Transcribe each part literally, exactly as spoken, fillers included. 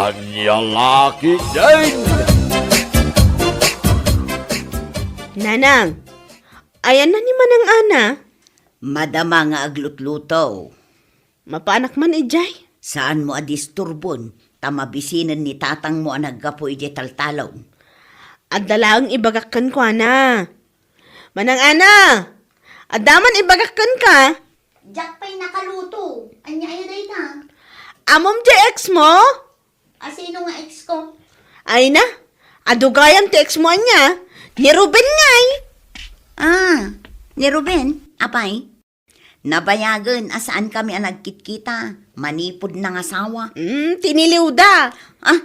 Ania la ketdin? Nanang, ayanna ni Manang Ana? Madama nga aglutluto. Mapaanak man idiay? Saanmo a disturbon, ta mabisinen ni tatangmo a naggapu idiay taltalon. Adda laeng ibagak kenkuana. Manang Ana, adda man ibagak kenka? Diak pay nakaluto. Ania aya dayta? Ammom diay ex mo? A, sino nga ex ko? Ay na, adu gayam ti ex mo ania? Ni Ruben ngay. Ah, ni Ruben? Apay? Nabayagen a saankami a nagkitkita. Manipud nangasawa. Mm, tiniliwda. Ah,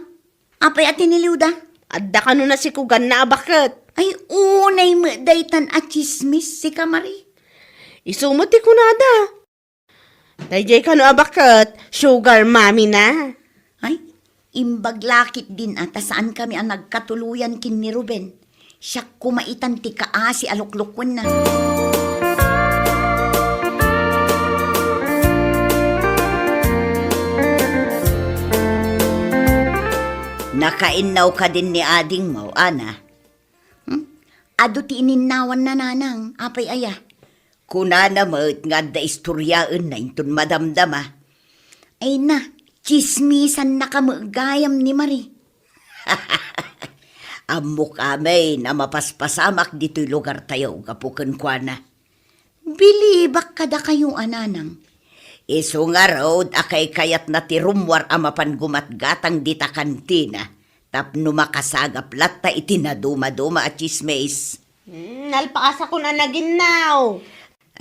apay a tiniliwda? Adda kano nasikuganna a baket. Ay, unay met daytan a tsismis, sika, Marie. Isu met ti kunada. Daydiay kano a baket, sugar mommy na. Ay, imbag la ketdin a ta saankami a nagkatuloyan ken ni Ruben. Siak koma itan ti kaasi a luklukuenna. Nakainnaw kadin ni adingmo, Ana? Hmm? Adu ti ininnawanna, nanang. Apay aya? Kunana met nga adda istoriaenna inton madamdama. Ay na, tsismisannaka met gayam ni Marie. Ammok amin a mapaspasamak ditoy lugartayo gapu kenkuana. Bilibak kadakayo a nanang. Isu ngarud a kaykayatna ti rummuar a mapan gumatgatang dita kantina tapno makasagap latta iti nadumaduma a tsismis. Hmm, nalpaasakon a naginnaw.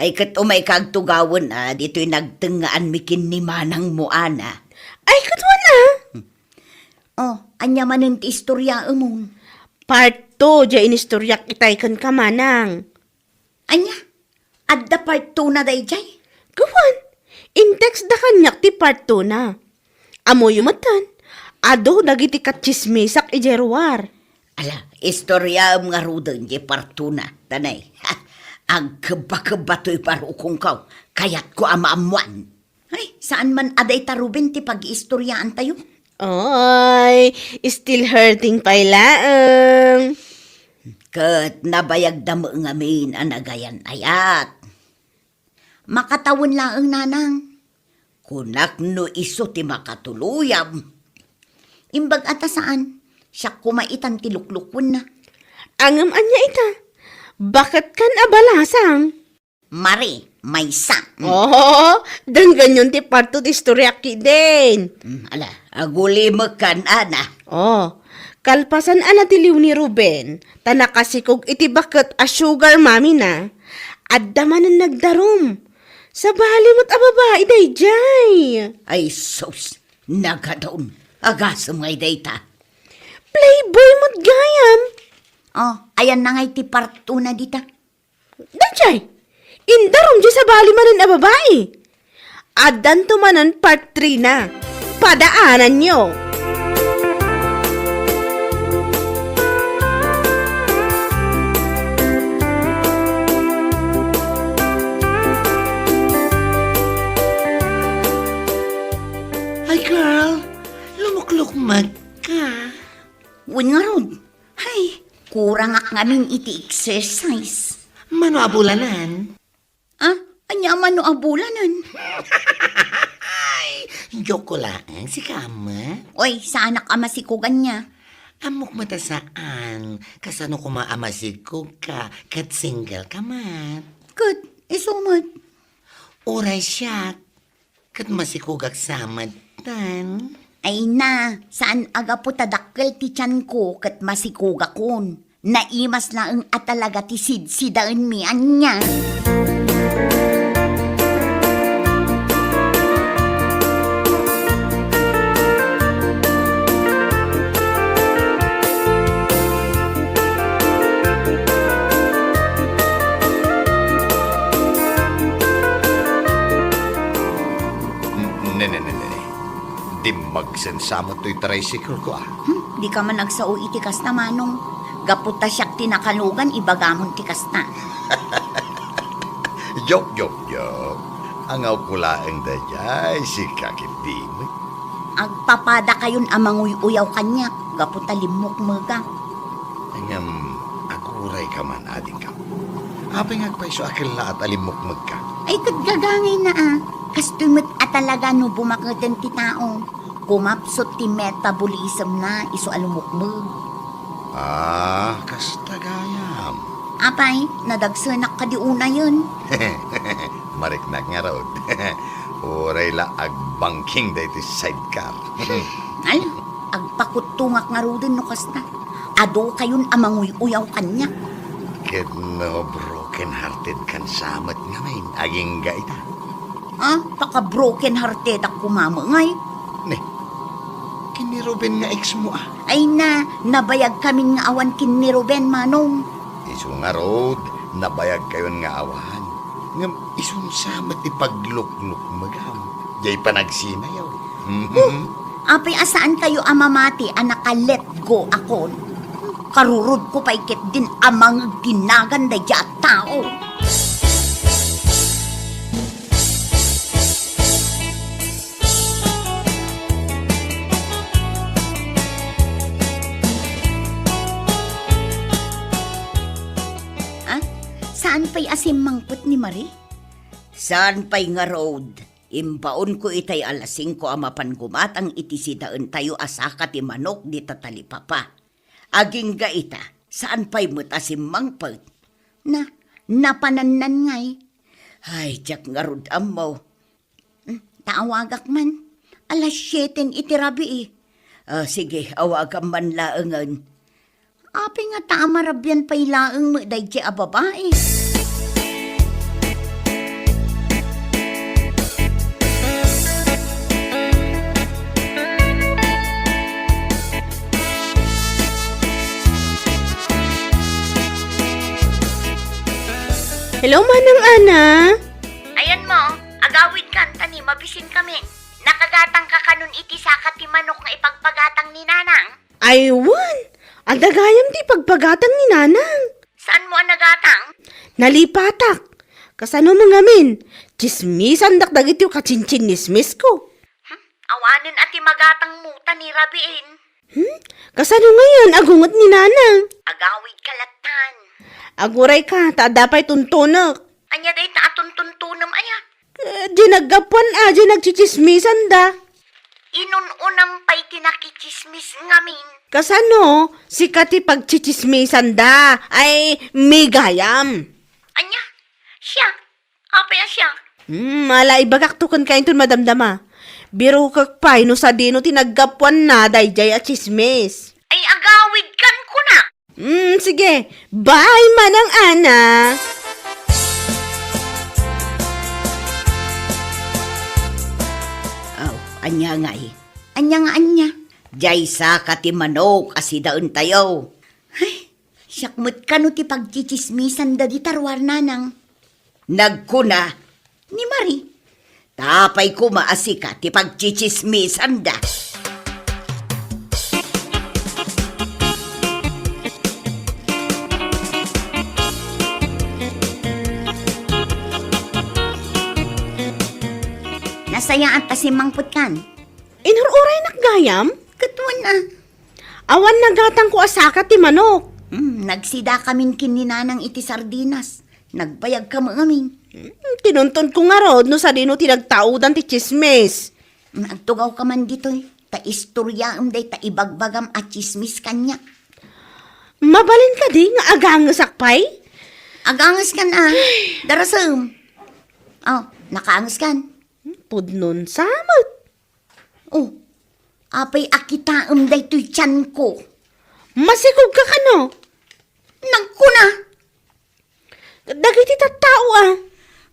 Ay, ket umayka agtugawen a ditoy nagtengngaanmi ken ni manangmo, Ana. Ay, ket wen a? Oh, ania manen ti istoriaemon? Part two, diay inistoriak itay kenka, manang. Ania? Adda part two na daydiay? Gawan, in-text da kaniak ti part two na. Ammoyo metten, adu dagiti katsismisak idiay ruar. Ala, istoriaem ngaruden diay part two na, ta nay. Agkebba-kebba toy barukongko, kayatko a maammoan. Ay, saan man a dayta Ruben ti pagiistoriaantayo? Oy, still hurting pay laeng. Ket nabayagda met ngamin a nagayan-ayat. Makatawen laeng, nanang. Kunak no isu ti makatuloyam. Imbag a ta saan, siak koma itan ti luklukuenna. Ngem ania ita? Baket kan a balasang? Marie, maysa. Mm. Oh, denggenyon ti part two ti istoriak ketdin. Mm, ala, agulimek kan, Ana. Oh, kalpasan a natiliw ni Ruben, ta nakasikog iti baket a sugar mommy na, adda manen nagdarum. Sabali met a babai daydiay. Ay sus, nagadun. Agasem ngay dayta. Playboy met gayam. Oh, ayanna ngay ti part two na dita. Daydiay, indarum diay sabali manen a babai. Addanto manen part three na. Padaananyo. Ay, girl, lumuklukmeg ka. Wen ngarud. Hay, kurangak ngamin iti exercise. Mano a bulanen? Ah, ania mano a bulanen? Ay, joke ko laeng, sika, Ama. Oy, saanak a masikog ania. Ammok met a saan, kasano koma a masikog ka, ket single ka met. Ket, isu met. Uray siak, ket masikogak sa met, tan. Ay na, saan a gapu ta dakkel ti tianko ket masikogakon. Naimas laeng a talaga ti sidsidaenmi ania. Ne, ne, ne, ne. Dimmagsensa met toy tricycle ko, ah. Hmm, dika man agsao iti kasta, Manong. Gapu ta siak ti nakalugan, ibagamon ti kasta. Joke, joke, joke. Angawko laeng daydiay, sika ketdi met. Agpapadakayon a manguy-uyaw kaniak gapu ta limmukmegak. Ngem, aguray ka man, adingko. Apay nga agpayso a kellaat a limmukmegka? Ay, ket gagangayna a. Kastoy met a talaga no bumaketen ti tao. Kumapsut ti metabolism na isu a lumukmeg. Ah, kasta gayam. Apay, nadagsenak kadi unayen? Mariknak ngarud. Uray la agbangking daytoy sidecar. Ala, agpakuttongak ngaruden no kasta. Adu kayon a manguy-uyaw kaniak. Ket no broken hearted kan sa met ngamin, agingga ita. Ah, paka-broken hearted ak kumamengay. Ne, ken ni Ruben nga ex mo, ah. Ay na, nabayag kamin nga awan ken ni Ruben, Manong. Isu ngarud, nabayag kayon nga awan. Ngem isun sa met ti pagluknukmegam. Jay panagsinayaw. Oh, apay a saan kayo a mamati a naka-let go akon? Karurod ko pay ket din a mangeg ti nagan daydi a tao. Ah, saan pay a simmangpet ni Marie? Saan pay ngarud? Imbaonko itay alas singko a mapan gumatang iti sidaentayo a saka ti manok dita talipapa. Agingga ita, saan pay met a simmangpet? Na, napanannan ngay. Ay, diak ngarud ammo. Hmm, ta awagak man. Alas sieten iti rabii. Ah, sige, awagam man laengen. Apay nga ta a marabian pay laeng met daydi a babai? Hello, Manang Ana. Ayan mo, agawid kan, ta ni mabisin kami. Nakagatang ka kanon iti saka ti manok nga ipagpagatang ni Nanang? Ay, wen! Adda gayam ti pagpagatang ni Nanang. Saan mo a nagatang? Nalipatak. Kasano mo ngamin? Tsismisandak dagiti kacinchinnismisko. Hmm? Awanen a ti magatang mo ta ni rabiin. Hmm? Kasano ngayon? Agunget ni Nanang. Agawid ka latan. Aguray ka, ta adda pay tuntunek. Anya dayta a tuntuntunem aya? Eh, di naggapuan a, di nagtsitsismisan da. Inun-unam pay ti nakitsismis ngamin. Kasano? Sika ti pagtsitsismisan da. Ay, migayam. Anya? Siya? Apay a siya? Hmm, ala, ibagak to ken kainton madamdama. Birokek pay no sadino ti naggapuanna daydiay a tsismis. Ay, agawid kan kuna. Hmm, sige. Bye, Manang Ana. Aw, ania ngay? Ania nga ania? Diay saka ti manok a sidaentayo. Ay, siak met kano ti pagtsitsismisan dagita ruar, Nanang. Nagkuna ni Marie, ta apay koma a sika ti pagtsitsismisanda. Nasayaat a simmangpetkan. Inur-uraynak gayam? Ket wen a. Awan nagatangko a saka ti manok. Hmm, nagsida kamin ken ni Nanang iti sardinas. Nagbayag kami ngamin. Hmm, tinunton ko ngarud no sadino ti nagtaudan ti tsismis. Hmm, agtugaw ka man ditoy. Ta istoryaem dayta ibagbagam a tsismis kaniak. Mabalin kadi nga agangesak pay? Aganges kan a. Darasem. Oh, nakaanges kan. Hmm, pudnon sa met. Oh, apay a kitaem daytoy tianko? Masikog ka kano? Nagkuna. Dagiti tattao a.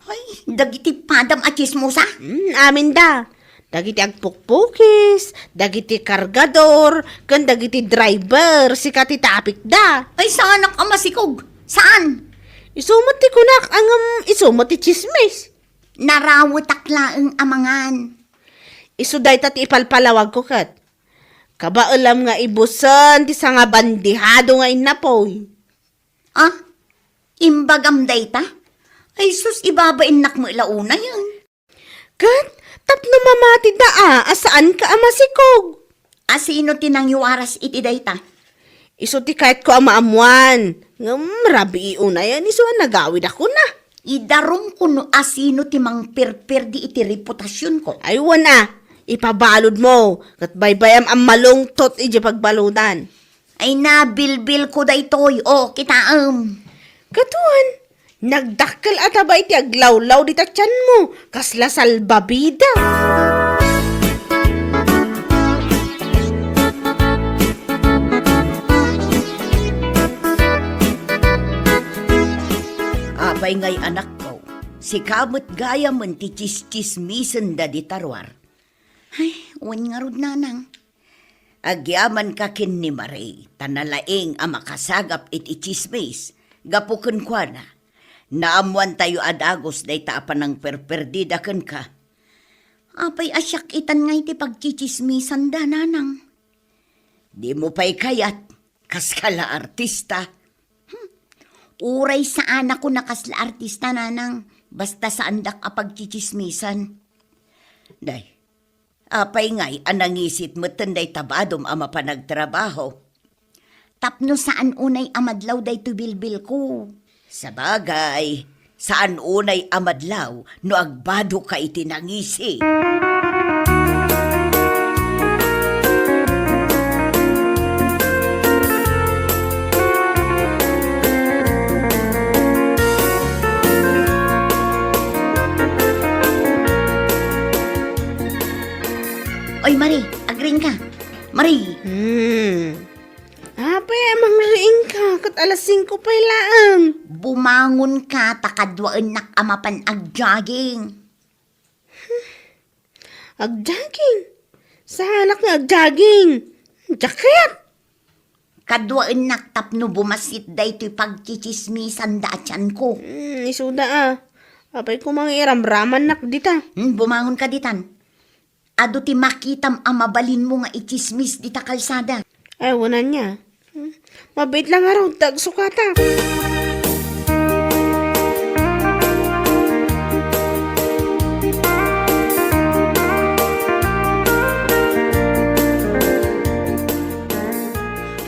Ay, dagiti padam a tsismosa? Hmm, amin da. Dagiti agpukpukis, dagiti kargador, ken dagiti driver, sika ti tapikda. Ay, saanak a masikog. Saan? Isu met ti kunak, ngem isu met ti tsismis. Narawetak laeng a mangan. Isu dayta ti ipalpalawagko ket. Kabaelam nga ibusen ti sangabandihado nga innapoy. Ah, imbagam dayta? Ay sus, ibabainnak met la unayen. Ket Tapno mamatida a, a saanka a masikog. A sino ti nangiwaras iti dayta? Isu ti kayatko a maammuan. Ngem rabii unayen isu a nagawidakon a. Idarumko no a sino ti mangperperdi iti reputasionko. Ay, wen a, ipabaludmo, ket baybayam a malungtot iti pagbaludan. Ay, nabilbilko daytoy, o, kitaem. Ket wen, nagdakkel a taba iti aglawlaw dita tianmo, kasla salbabida. Apay ngay, anakko, sika met gayamen ti tsistsismisenda dita ruar. Ay, wen ngarud, nanang. Agyamanka ken ni Marie, ta nalaing a makasagap iti tsismis, gapu kenkuana. Naammoantayo a dagus dayta a panangperperdida kenka. Apay a siak itan nga iti pagtsitsismisanda, nanang? Dimo pay kayat, kaska la artista. Hmm. Uray saanakon a kasla artista, nanang, basta saandak a pagtsitsismisan. Day, apay ngay a nangisit metten dayta badom a mapanagtrabaho? Tapno saan unay a madlaw daytoy bilbilko. Sabagay, saan unay a madlaw no agbadoka iti nangisi. Oy, Marie, agriingka. Marie. Hmm. Apay a mangriingka, ket alas singko pay laeng. Bumangonka ta kaduaennak a mapan agjogging. Agjogging? Saanak nga agjogging? Diak kayat. Kaduaennak tapno bumassit daytoy pagtsitsismisanda a tianko. Hmm, isuda a. Apay koma nga iramramannak dita. Hmm, bumangonka ditan. Adu ti makitam a mabalinmo nga itsismis dita kalsada. Ay, wen ania. Hmm? Mabiit la ngarud ta agsukatak.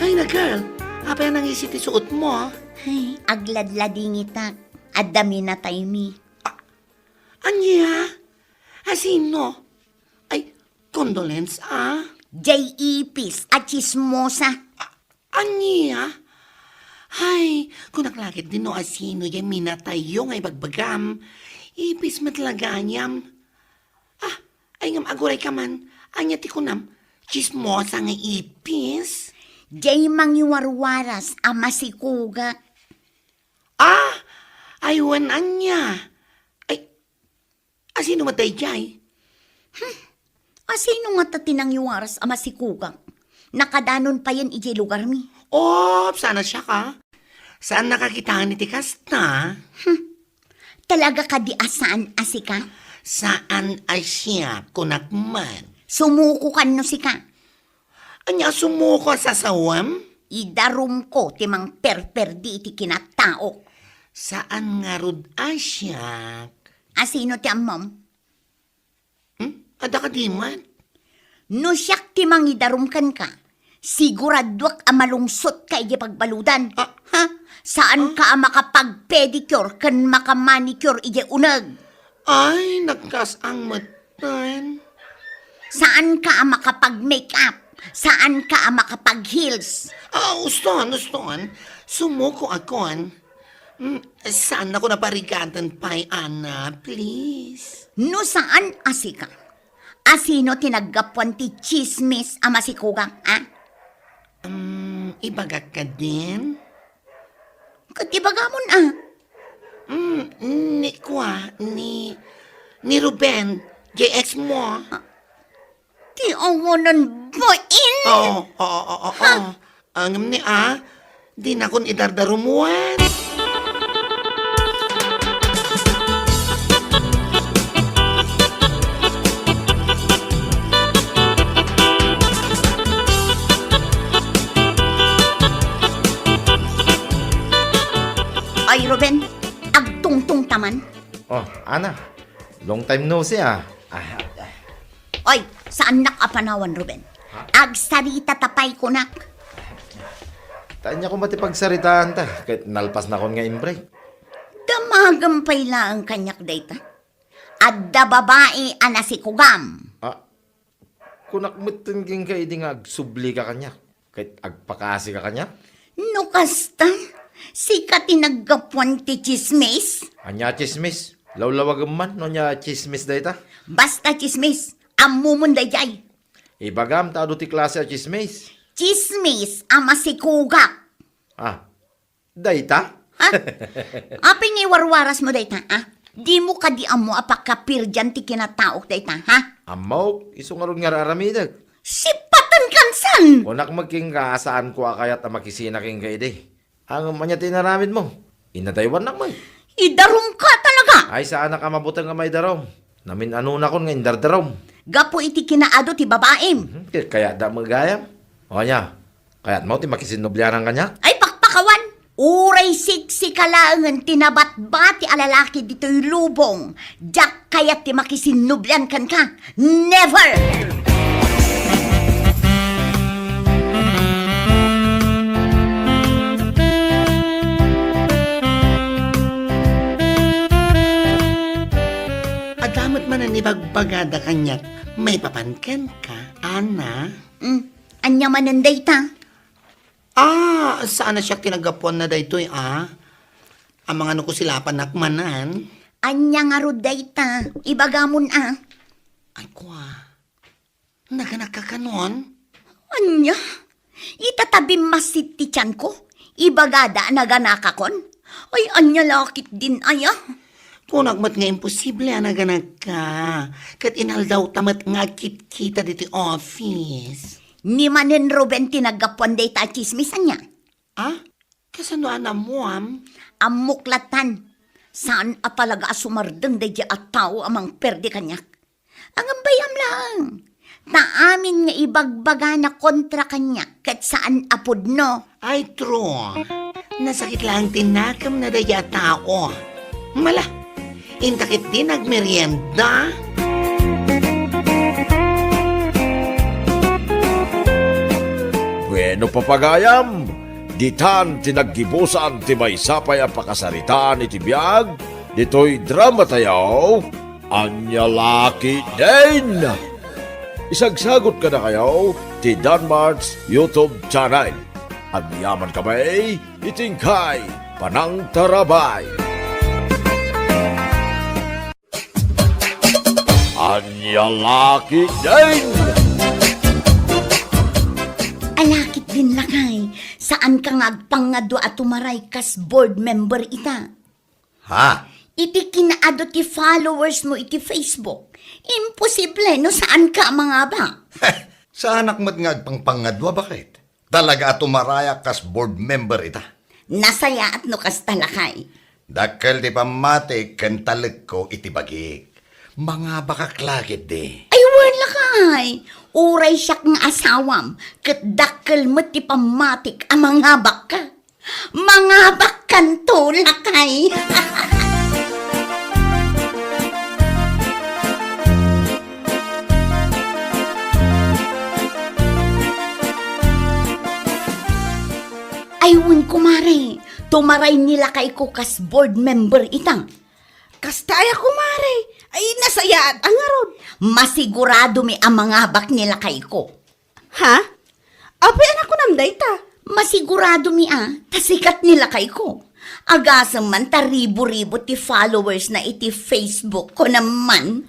Ay, na, girl. Apay a nangisi ti suotmo, a? Ay, agladladingitak. Adda minataymi. A-, ania? A sino? Ay, condolence, a? Jay Ipis a tsismosa. A-, ania? Ay, kunak la ketdi no a sino jay minatayyo nga ibagbagam. Ipis met la gayam. A, ay ngem agurayka man. Ania ti kunam? Tsismosa nga ipis? Jay mangiwarwaras a masikugak. A, ay wen ania? Ay, a sino met daydiay? Hmm. A sino ngata ti nangiwaras a masikugak? Nakadanon payen idiay lugarmi. Op, saan a siak, a? Saannaka kitaen iti kasta? Hmm. Talaga kadi a saan a sika? Saan a siak, kunak man. Sumukokan no sika. Ania a sumuko a sasawem? Idarumko ti mangperperdi iti kinataok. Saan ngarud a siak. A sino ti ammom? Hmm? Adda kadi met? No siak ti mangidarum kenka, siguraduak a malungsotka idiay pagbaludan. A. Ha? Saanka a makapag-pedicure ken makamanicure idiay uneg. Ay, nagkas-ang metten. Saanka a makapag-makeup. Saanka a makapag-heels. A, uston, uston. Sumukoakon. Mm, saannakon a parigaten pay, Ana, please. No saan a sika, a sino ti naggapuan ti tsismis a masikugak, a? Mm, ibagak kadin? Ket ibagamon, a? Mm, ni kua, ni, ni Ruben, jay ex mo. A, ti awanan bain? Oo, oo, oo, oo. Ha? Ngem ni a, dinakon idardarumuen. Ay, Ruben, agtungtong ta man. Oh, Ana, long time no see, a. Ah, ah. Oy, saannak a panawan, Ruben. Ha? Agsarita ta pay kunak. Ta ania koma ti pagsaritaan ta, ket nalpasnakon nga in-break. Damagem pay laeng kaniak dayta. Adda babai a nasikugam. Ah, kunak metten kenka idi nga agsublika kaniak, ket agpakasika kaniak? No kasta, sika ti naggapuan ti tsismis? Ania a tsismis? Lawlawagem man no ania a tsismis dayta. Basta tsismis, ammomon daydiay. Ibagam ta adu ti klase a tsismis. Tsismis a masikugak. Ah, dayta? Ha? Apay nga iwarwarasmo dayta, a? Dimo kadi ammo a pakapirdian ti kinataok dayta, ha? Ammok, isu ngarud nga ar-aramidek. Sipaten kansan! Kunak met kenka a saanko a kayat a makisina kenka idi. Ngem ania ti inaramidmo? Inadaywannak met. Idarumka talaga! Ay, saanak a mabuteng a maidarum. Namin-anonakon nga indardarum. Gapu iti kinaadu ti babaim. Mhm, ket kayatda met gayam. O ania? Kayatmo ti makisinnublianan kaniak? Ay, pakpakawan! Uray siksika laengen ti nabatbati a lalaki ditoy lubong, diak kayat ti makisinnublian kenka. Never! Adda met manen ibagbagada kaniak maipapan kenka, Ana. Mm, ania manen dayta? Ah, saan a siak ti naggapuanna daytoy, a? Amangan no kusilapannak manen. Ania ngarud dayta? Ibagamon, a. Ay, kua. Naganakka kanon? Ania? Ita ta bimmassit ti tianko? Ibagada a naganakakon? Ay, ania la ketdin aya? Kunak met nga imposible a naganakka. Ket inaldawta met nga agkitkita ditoy office. Ni manen Ruben ti naggapuan dayta a tsismis, ania? Ah? Kasano a naammoam? Ammok latan. Saan a talaga a sumardeng daydiay a tao a mangperde kaniak. Ngem bay-am laeng. Ta amin nga ibagbagana kontra kaniak ket saan a pudno. Ay, true. Nasakit laeng ti nakemna daydiay a tao. Mala, inta ketdi nagmerienda. Bueno, papagayam, ditan ti naggibusan ti maysa pay a pakasaritaan iti biag ditoy dramatayo, Ania la ketdin? Isagsagot kadakayo ti Danmart's YouTube channel. Agyamankami iti inkay panangtarabay. Ania la ketdin? Ala ketdin, lakay, saanka nga agpangadua a tumaray kas board member ita. Ha? Iti kinaadu ti followers mo iti Facebook, imposible no saanka a mangabak. Saanak met nga agpangpangadua, baket. Talaga a tumarayak kas board member ita. Nasayaat no kasta, lakay. Dakkel ti pammatik ken talekko iti bagik. Mangabakak la ketdi. Ay, wen, lakay. Uray siak nga asawam, ket dakkel met ti pammatik a mangabakka. Mangabakkanto, lakay. Ay, wen, kumare. Tumaray ni lakayko kas board member ita. Kasta aya, kumare? Ay, nasayaat a ngarud. Masiguradomi a mangabak ni lakayko. Ha? Apay a nakunam dayta? Masiguradomi a, ta sikat ni lakayko. Agasem man ta ribu-ribu ti followers na iti Facebook ko naman.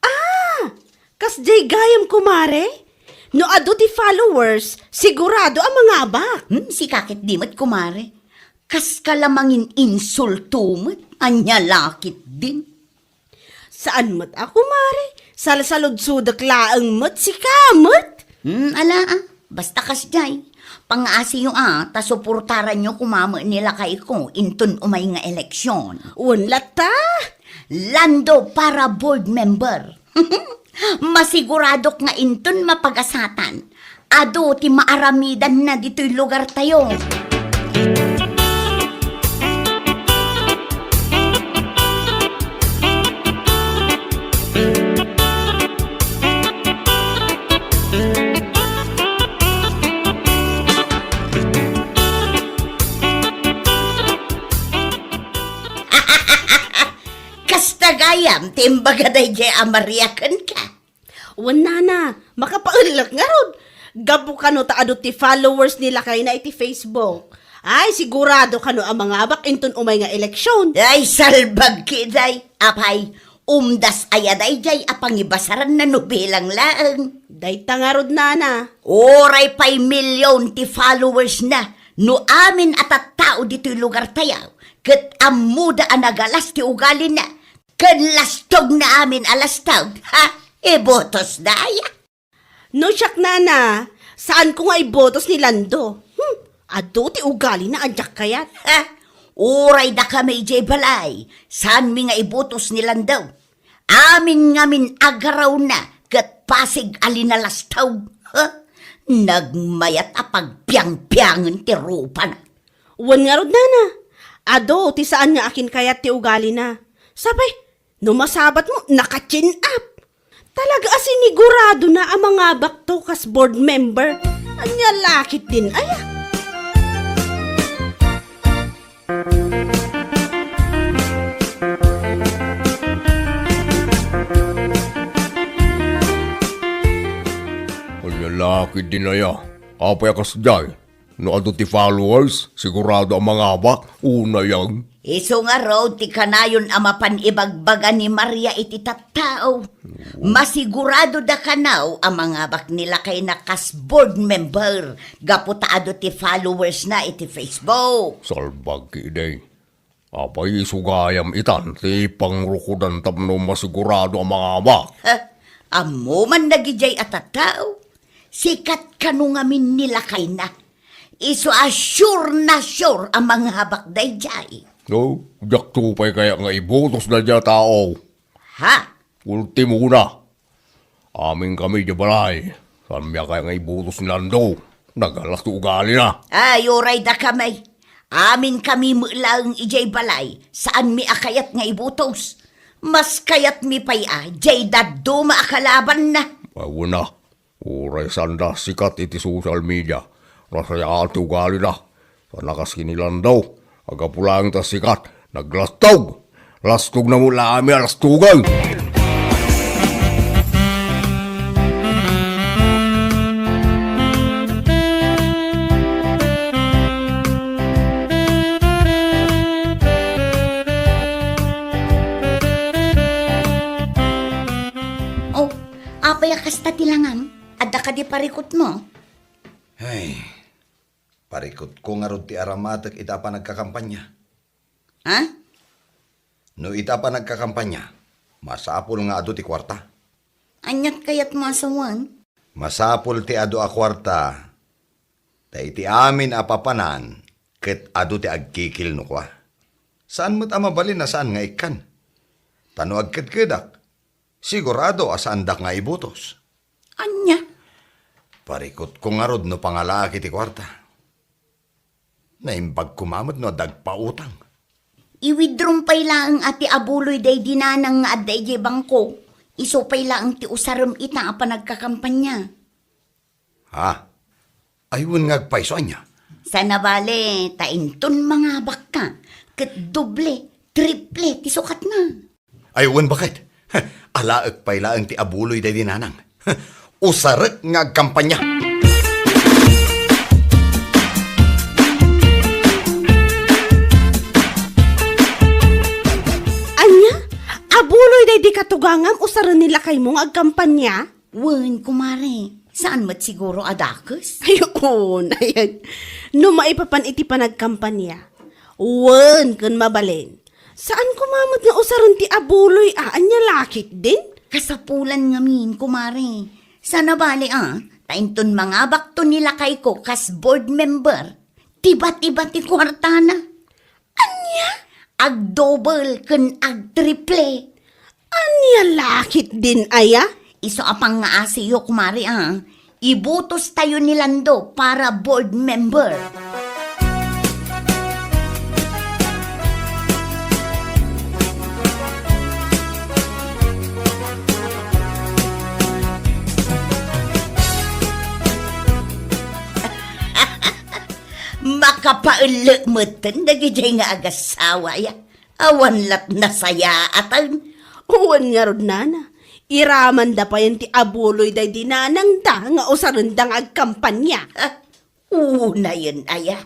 Ah! Kasdiay gayam, kumare? No adu ti followers, sigurado a mangabak. Hmm, sika ketdi met, kumare. Kaska la mangin-insulto met, ania la ketdin. Saan met a, kumare, salsaludsodek laeng met sika met. Hmm, ala a, basta kasdiay. Pangaasiyo a, ta suportaranyo koma met ni lakayko inton umay nga eleksyon. Wen latta. Lando para board member. Masiguradok nga inton mapagasatan, adu ti maaramidanna ditoy lugartayo. Ti imbaga daydiay a Maria kenka. Wen, nana, makapaellek ngarud. Gapu kano ta adu ti followers ni lakayna iti Facebook. Ay, sigurado kano a mangabak inton umay nga eleksyon. Ay, salbag ki, day. Apay, umdas aya daydiay a pangibasaranna no bilang laeng. Dayta ngarud, nana. Uray pay million ti followers na, no amin a tattao ditoy lugar tayo, ket ammoda a nagalas ti ugalina, ken lastogna amin a lastog, ha? Ibotos daya. No siak, nana, saanko nga ibotos ni Lando. Hmm, adu ti ugalina a diak kayat. Ha? Uray dakami idiay balay, saanmi nga ibotos ni Lando. Amin ngamin agarawna ket pasig a linalastog. Ha? Nagmayat a pagpiangpiangen ti rupana. Wen ngarud, nana, adu ti saan nga akinkayat ti ugalina. Sapay, no masabatmo, naka-chin up. Talaga a siniguradona a mangabakto kas board member. Ania la ketdin aya? Ania la ketdin aya? Apay a kasdiay? No adu ti followers, sigurado a mangabak, unay. Isu ngarud ti kanayon a mapan ibagbaga ni Maria iti tattao. Masiguradoda kano a mangabak ni lakayna kas board member gapu ta adu ti followers na iti Facebook. Salbag ki, day. Apay isu gayam itan ti pangrukodan tapno masigurado a mangabak? Ha? Ammo man dagidiay a tattao? Sikat kano ngamin ni lakayna. Isu a sure na sure a mangabak daydiay. No, diakto pay kayat nga ibotos daydiay a tao. Ha? Ultimona. Amin kami idiay balay. Saanmi a kayat nga ibotos ni Lando? Nagalas ti ugalina. Ay, uray dakami. Amin kami met laeng idiay balay. Saanmi a kayat nga ibotos. Mas kayatmi pay a diay dadduma a kalabanna. Ay, wen a. Uray saanda sikat iti social media, nasayaan ti ugalida. Saan a kas ken ni Lando, a gapu laeng ta sikat, naglastog. Lastogna met la amin a lastogen. Oh, apay a kasta ti langam? Adda kadi parikutmo? Ay, parikutko ngarud ti aramatek ita a panagkakampanya. Ha? No ita a panagkakampanya, masapul nga adu ti kuarta. Aniat kayatmo a sawen? Masapul ti adu a kuarta, ta iti amin a papanan, ket adu ti agkikil no kua. Saan met a mabalin a saan nga ikkan. Ta no agkedkedak, sigurado a saandak nga ibotos. Ania? Parikutko ngarud no pangalaak iti kuarta. Naimbag koma met no adda agpautang. I-withdraw pay laeng a ti abuloy daydi nanang nga adda idiay bangko. Isu pay laeng ti usarem ita a panagkakampanya. Ha? Ay, wen nga agpayso, ania? Saan a bale, ta inton mangabakka, ket doble, triple ti sukatna. Ay, wen baket. Alaek pay laeng ti abuloy daydi nanang. Usarek nga agkampanya. Ania? Abuloy daydi katugangam usaren ni lakaymo nga agkampanya? Wen, kumare, saan met siguro a dakes? Ay, oo, ayan. No maipapan iti panagkampanya, wen, ken mabalin, saan koma met nga usaren ti abuloy a ania la ketdin? Kasapulan ngamin, kumare. Saan a bale a, ta inton mangabakto ni lakayko kas board member, tibat-ibat ti kuartana. Ania? Agdouble ken agtriple. Ania la ketdin aya? Isu a pangngaasiyo, kumare, a. Ibotos tayo ni Lando para board member. Makapaellek metten dagidiay nga agasawa, ya. Awan lat nasayaatan. Wen ngarud, nana, iramanda payen ti abuloy daydi nanangda nga usarenda nga agkampania. Ha? Unayen aya?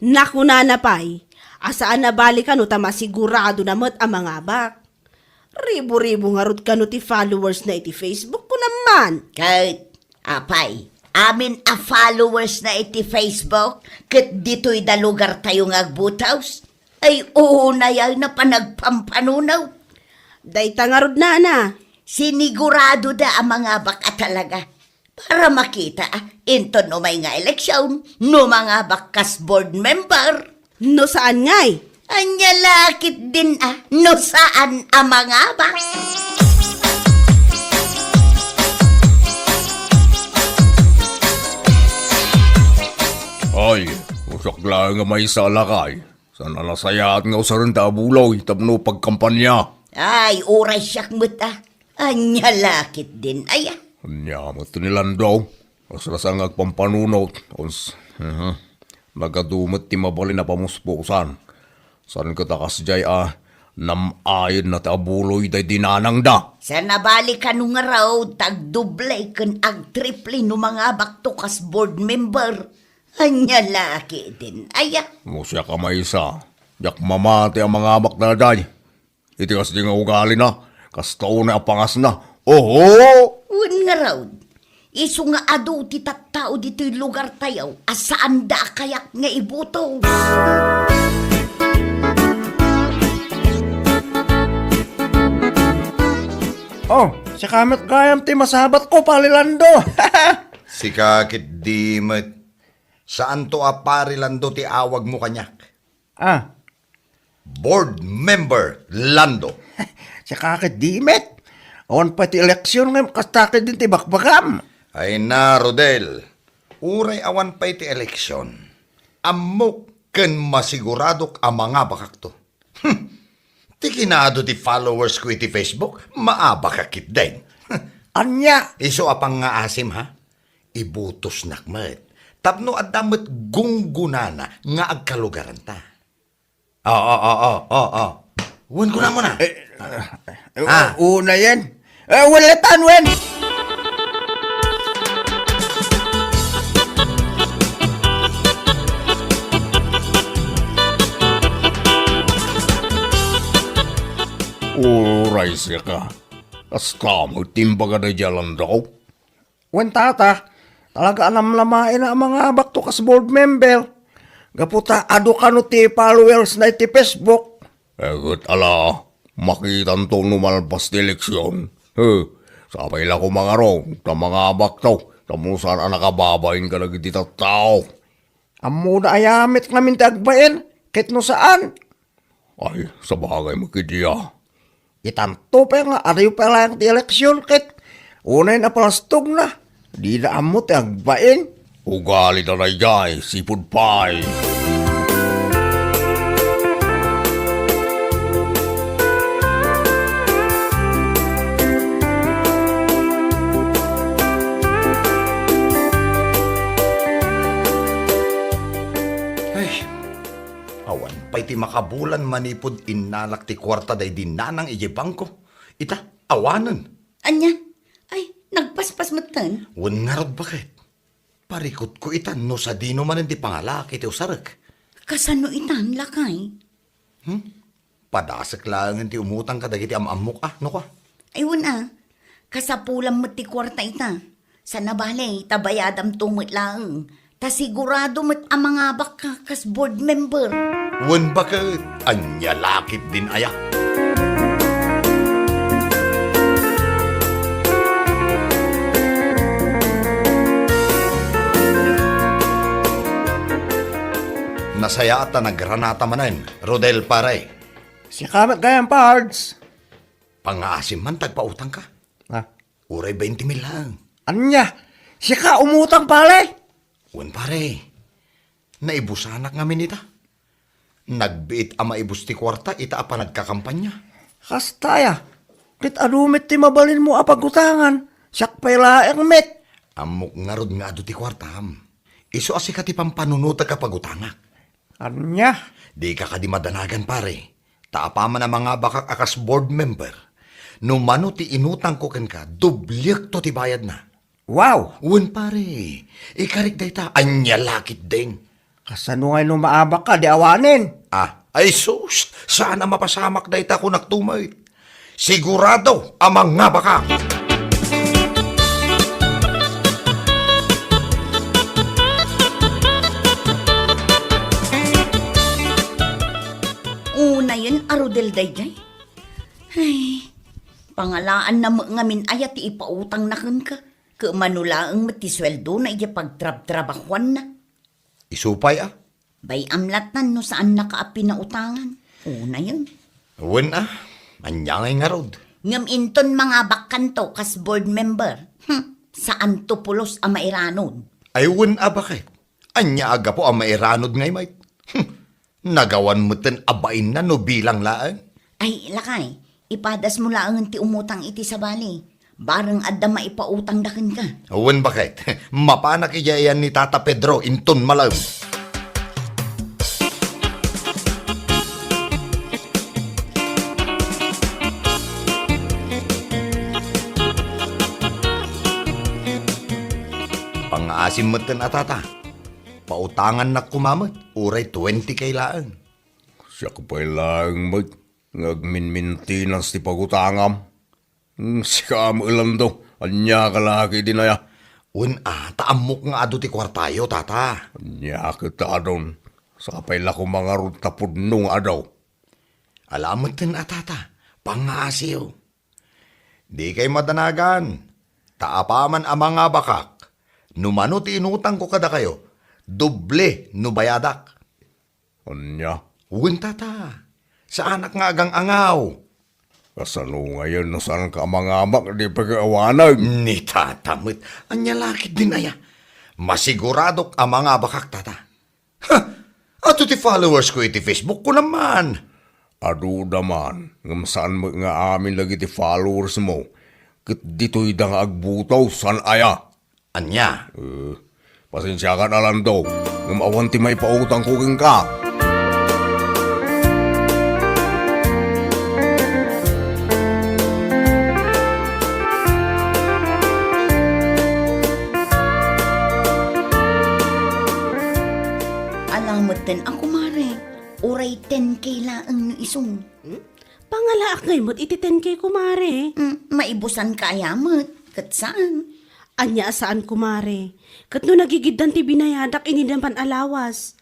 Nakunana pay, a saan a bali kano ta masigurado na met a mangabak. Ribu-ribu ngarud kano ti followers na iti Facebook, kunam man. Ket, apay, amin a followers na iti Facebook, ket ditoy da lugar tayo nga agbutos? Ay, unay a panagpampanunaw. Dayta ngarud, nana. Sinigurado da a mangabak a talaga. Para makita, ah, inton umay nga eleksyon, no mangabak kas board member. No saan ngay? Anya lakit din, ah, no saan a mangabak. Ay, usak lang nga maysa a lakay. Saan a nasayaat nga usarenda a buloy tapno pagkampanya? Ay, uray siak met, ah. Anya lakit din, aya? Anya met ni Lando. Kasla saan nga agpampanunot. Uns, mhm. Nagadu met ti mabalin a pamuspusan. Saan ket a kasdiay a nam-ayen na ti abuloy daydi nanangda. Saan a bali kano ngarud ta agdoble ken agtriple no mangabakto kas board member. Anya lakit din, aya? No siak a maysa, diak mamati a mangabak daydiay. Iti kasdi nga ugalina, kasta unay a pangasna. Oho! Wen ngarud, isu nga adu ti tattao ditoy lugar tayo a saanda a kayak nga ibutos. Oh, siaka met gayam ti masabatko, Pari Lando. Sika ket di met. Saanto a Pari Lando ti awagmo kaniak. Ah. Board member Lando. Siaka ket di met. Awan pay ti eleksyon ngem kasta ket din ti bakbakam. Ay na, Rodel. Uray awan pay ti eleksyon. Ammok ken masiguradok a mangabakakto. Hmm. Ti kinaadu ti followers ko iti Facebook, maabakak ketdin. Ania? Isu a pangngaasim, ha? Ibutosnak met. Tapno adda met gunggonana nga agkalugaranta. Oo, oo, oo, oo. Wen kunam na. Eh, eh, Ah. Unayen. Eh, wen latta, wen. Uray siaka. Kasta met ti imbaga daydiay a Lando. Wen, tata, talaga a namnamaen a mangabakto kas board member. Gapu ta adu kano ti followers na iti Facebook. Eh, ket ala, makitanto no malpas ti eleksyon. He, sapay la koma ngarud ta mangabakto, tapno saan a nakababain kadagiti tattao. Ammona aya met ngamin ti agbain, ket no saan? Ay, sabagay met ketdi a. Itanto pay nga adu pay laeng ti eleksyon ket unay a palastogna, dida ammo ti agbain. Ugalida daydiay, sipud pay. Ay, awan pay ti makabulan manipud innalak ti kuarta daydi nanang idiay bangko. Ita, awanen. Ania? Ay, nagpaspas metten? Wen ngarud, baket. Parikutko itan no sadino manen ti pangalaak iti usarek. Kasano itan, lakay? Hmm? Padasek laengen ti umutang kadagiti am-ammok a, no kua? Ay, wen a. Kasapulam met ti kuarta ita. Saan a bale, ta bayadamto met laeng. Ta sigurado met a mangabakka kas board member. Wen baket, ania lakit din aya? Nasayaat ta nagranata manen, Rodel, pare. Siaka met gayam, Pards. Pangngaasim man ta agpautangka. Ah. Uray bainte mil laeng. Ania? Siaka umutang, pare? Wen, pare. Naibusanak ngamin ita. Nagbiit a maibus ti kuarta ita a panagkakampanya. Kasta aya. Ket adu met ti mabalinmo a pagutangan. Siak pay laeng met. Ammok ngarud nga adu ti kuartam. Isu a sika ti pampanunotek a pagutangak. Ania? Dika kadi madanagan, pare. Ta apaman a mangabakak a kas board member, No mano ti inutangko kenka, dobliekto ti bayadna. Wow! Wen, pare, ikarik dayta, ania la ketdin? Kasano ngay no maabak ka, di awanen? Ah, ay sus, saan a mapasamak dayta, kunak tumet. Sigurado a mangabakak. Unayen a Rodel daydiay. Ay, pangalaanna met ngamin aya ti ipautangna kenka. Ket mano laeng met ti sueldona idiay pagtrabtrabahuanna. Isu pay a? Bay-am lattan no saannaka a pinautangan. Unayen. Wen a, ania ngay ngarud? Ngem inton mangabakkanto kas board member, hmm, saanto pulos a mairanod. Ay wen a, baket? Ania a gapu a mairanod ngay met? Hmm, nagawan metten a bainna no bilang laeng. Ay, lakay, ipadasmo laengen ti umutang iti sabali. Bareng adda maipautangda kenka. Wen, baket? Mapanak idiay ayan ni Tata Pedro inton malem. Pangngaasim metten a, Tata. Pautangannak koma met, uray twenty K laeng. Siak pay laeng met nga agminmintinas ti pagutangam. Hmm, sika met, Lando, ania ka la ketdin aya? Wen a, ta ammok nga adu ti kuartayo, Tata. Ania ket adun? Sapay la koma ngarud ta pudno nga adu. Ala metten a, Tata, pangngaasim. Dikay madanagan, ta apaman a mangabakak, no mano ti inutangko kadakayo, doble no bayadak. Ania? Wen, Tata. Saanak nga agang-angaw. Kasano ngayen no saanka a mangabak, di pag-awanan? Ni Tata met. Ania la ketdin aya? Masiguradok a mangabakak, Tata. Ha! Adu ti followers ko iti Facebook, kunam man. Aduda man, ngem saan met nga amin dagiti followers mo. Ket ditoyda nga agbuto, saan aya? Ania? Eh, pasensiakan a, Lando, ngem awan ti maipautangko kenka. Ala metten a, kumare, uray ten K laeng no isu. Hmm? Pangalaak ngay met iti ten K, kumare. Hmm, maibusanka aya met, ket saan? Ania a saan, kumare? Ket no nagigiddan ti binayadak idi napan a lawas.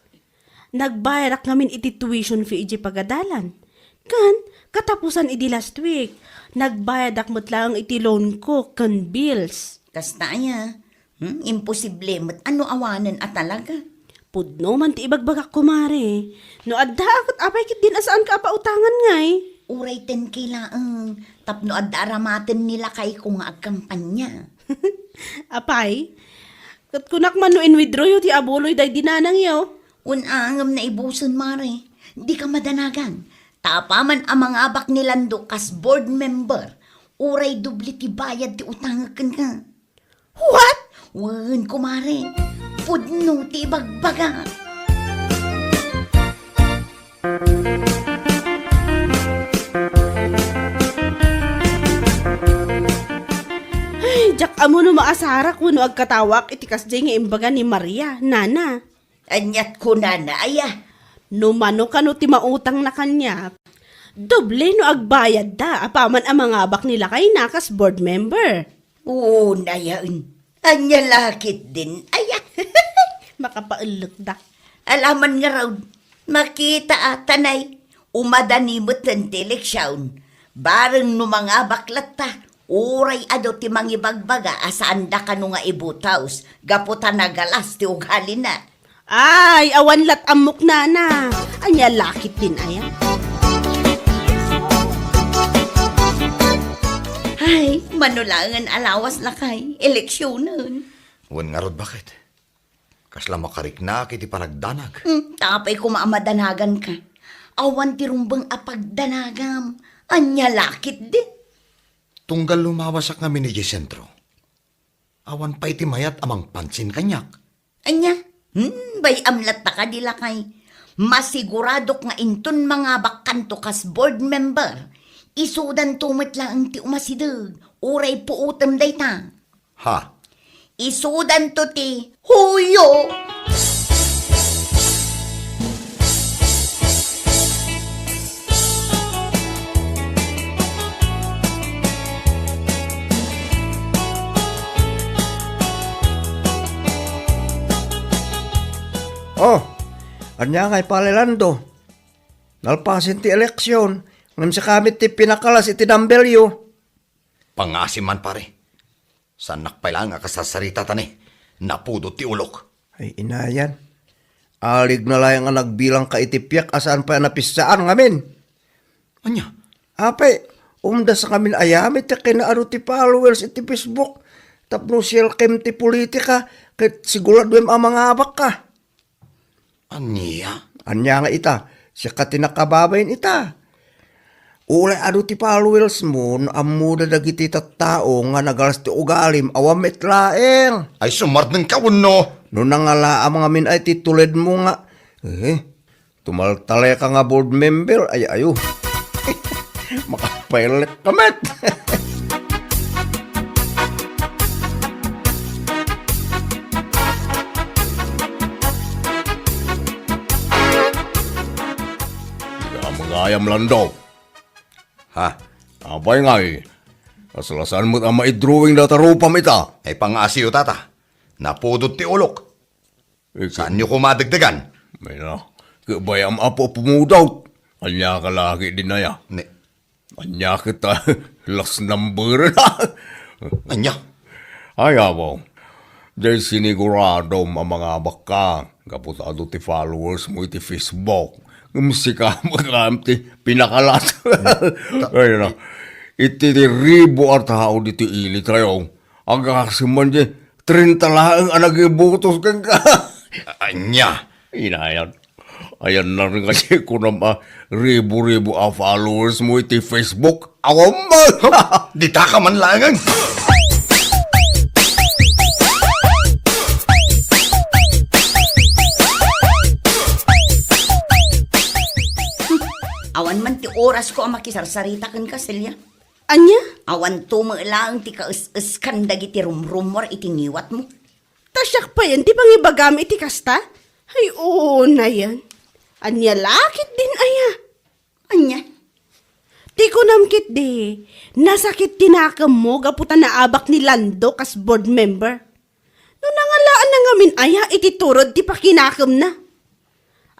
Nagbayadak ngamin iti tuition fee idiay pagadalan. Ken, katapusan idi last week, nagbayadak met laeng iti loan ko ken bills. Kasta aya? Hmm, imposible met a no awanen a talaga. Pudno man ti ibagbagak, kumare. No adda, ket apay ketdin a saanka a pautangan ngay? Uray ten K laeng, tapno adda aramaten ni lakayko nga agkampanya. Apay? Ket kunak man no in-withdraw yo ti abuloy daydi nanangyo? Wen a, ngem naibusen, mare. Dika madanagan. Ta apaman a mangabak ni Lando kas board member, uray doble ti bayad ti utangek kenka. What? Wen, kumare. Pudno ti ibagbaga. Ay, diak ammo no maasarak wenno agkatawaak iti kasdiay nga imbaga ni Maria, nana. Aniat kunana aya? No mano kano ti mautangna kaniak, doble no agbayadda apaman a mangabak ni lakayna kas board member. Unayen. Ania la ketdin aya? Makapaellekda. Alaman ngarud, makita a tanay, umadani metten ti eleksion. Bareng no mangabak latta, uray adu ti mangibagbaga a saanda kano nga ibutos gapu ta nagalas ti ugalina. Ay, awan lat ammok, nana. Ania la ketdin aya? Ay, mano laengen a lawas, lakay, eleksionen. Wen ngarud, baket? Kasla makariknaak iti panagdanag. Hmm, ta apay koma a madanaganka? Awan ti rumbeng a pagdanagam. Ania la ketdin? Tunggal lumawasak ngamin idiay sentro, awan pay ti mayat a mangpansin kaniak. Ania? Hmm, bay-am latta kadi, lakay. Masiguradok nga inton mangabakkanto kas board member, Isudanto met laeng ti umasideg, uray puotem dayta. Ha? Isudanto ti huyo. Oh, ania ngay pay, Lando? Nalpasen ti eleksion, ngem sika met ti pinakalas iti dumbbell-yo. Pangngaasim man, pare. Saannak pay laeng a kasarsarita ta ni, napudot ti ulok. Ay, inayan. Aligna laeng a nagbilangka iti piak a saan pay a napissaan ngamin. Ania? Apay, umdas ngamin aya met ti kinaadu ti followers iti Facebook tapno sielkem ti politika ket siguraduem a mangabakka. Ania? Ania nga ita? Sika ti nakababain ita. Uray adu ti followers mo, no ammoda dagiti tattao nga nagalas ti ugalim, awan met laeng. Ay, sumardengka wenno? No nangalaam ngamin ay ti tuledmo nga, eh, tumaltaleka nga board member, ay ayo. Makapailek ka met. Ania gayam, Lando? Ha? Apay ngay, kasla saan met a maidrawing data rupam ita? Ay, pangngaasim, tata. Napudot ti ulok. Ika- Saanyo koma dagdagan? Ay na, ket bay-am a pumudot. Ania ka laki din aya? Ne. Ania ket a last number na? Ania? Ay, apo. Diay siniguradom a mangabakka. Gapu ta adu ti followers mo iti Facebook. Ngem sika met ti pinakalas. Ay na. Iti ribu a tao ditoy ili tayo. Agasem man di trenta laeng a nagibotos kenka. Ania? Inayan. Ayan na rin kasi kunam a ribu-ribu a followers mo iti Facebook. Awan man! Huh? Dita ka man laeng. Awan man ti orasko a makisarsarita kenka, Celia. Ania? Awanto met laeng ti kaes-eskan dagiti rumrumor iti ngiwatmo. Ta siak payen ti pangibagam iti kasta? Ay, unayen. Ania la ketdin aya? Ania? Ti kunam ketdi, nasakit ti nakemmo gapu ta naabak ni Lando kas board member. No nangalaanna ngamin aya iti turod ti pakinakemna?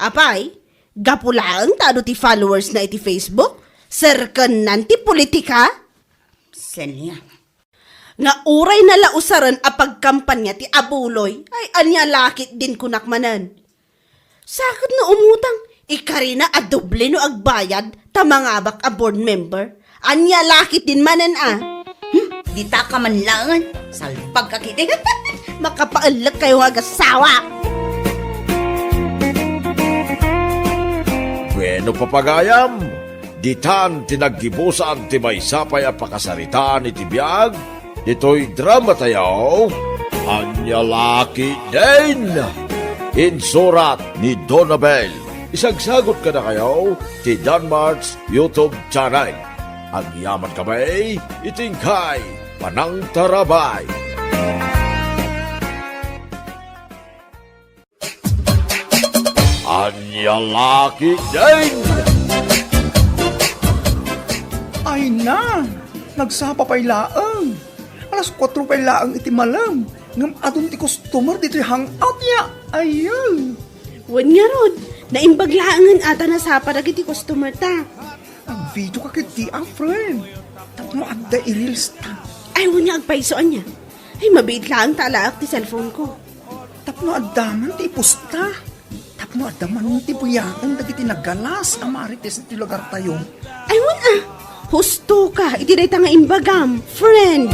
Apay, gapu laeng ta adu ti followers na iti Facebook, serkennan ti politika? Celia. Nga uray na la usaren a pagkampanya ti abuloy, ay ania la ketdin kunak manen. Sa ket no umutang, ikarina a doble no agbayad ta mangabak a board member. Ania la ketdin manen a? Hmm, dita ka man laengen. Salpag ka ketdi. Makapaellek kayo nga agasawa. Bueno, papagayam, ditan ti naggibusan ti maysa pay a pakasaritaan iti biag ditoy drama tayo, Ania la ketdin? Insurat ni Donabel. Isagsagot kadakayo ti Danmart's YouTube channel. Agyaman kami iti inkay panangtarabay. Ania la ketdin? Ay na, nagsapa pay laeng. Alas kuatro pay laeng iti malem, ngem adun ti customer ditoy hangout ya. Ayun. Wen ngarud, naimbag laengen a ta nasapa dagiti customer ta. Agvideo ka ketdi a, friend. Tapno adda i-reels ta. Ay, wen nga agpayso ania. Ay, mabiit laeng ta alaek ti cellphone ko. Tapno adda man ti ipusta. Tapno adda man ti buyaken dagiti nagalas a marites iti lugartayo. Ay, wen a. Husto ka iti dayta nga imbagam, friend.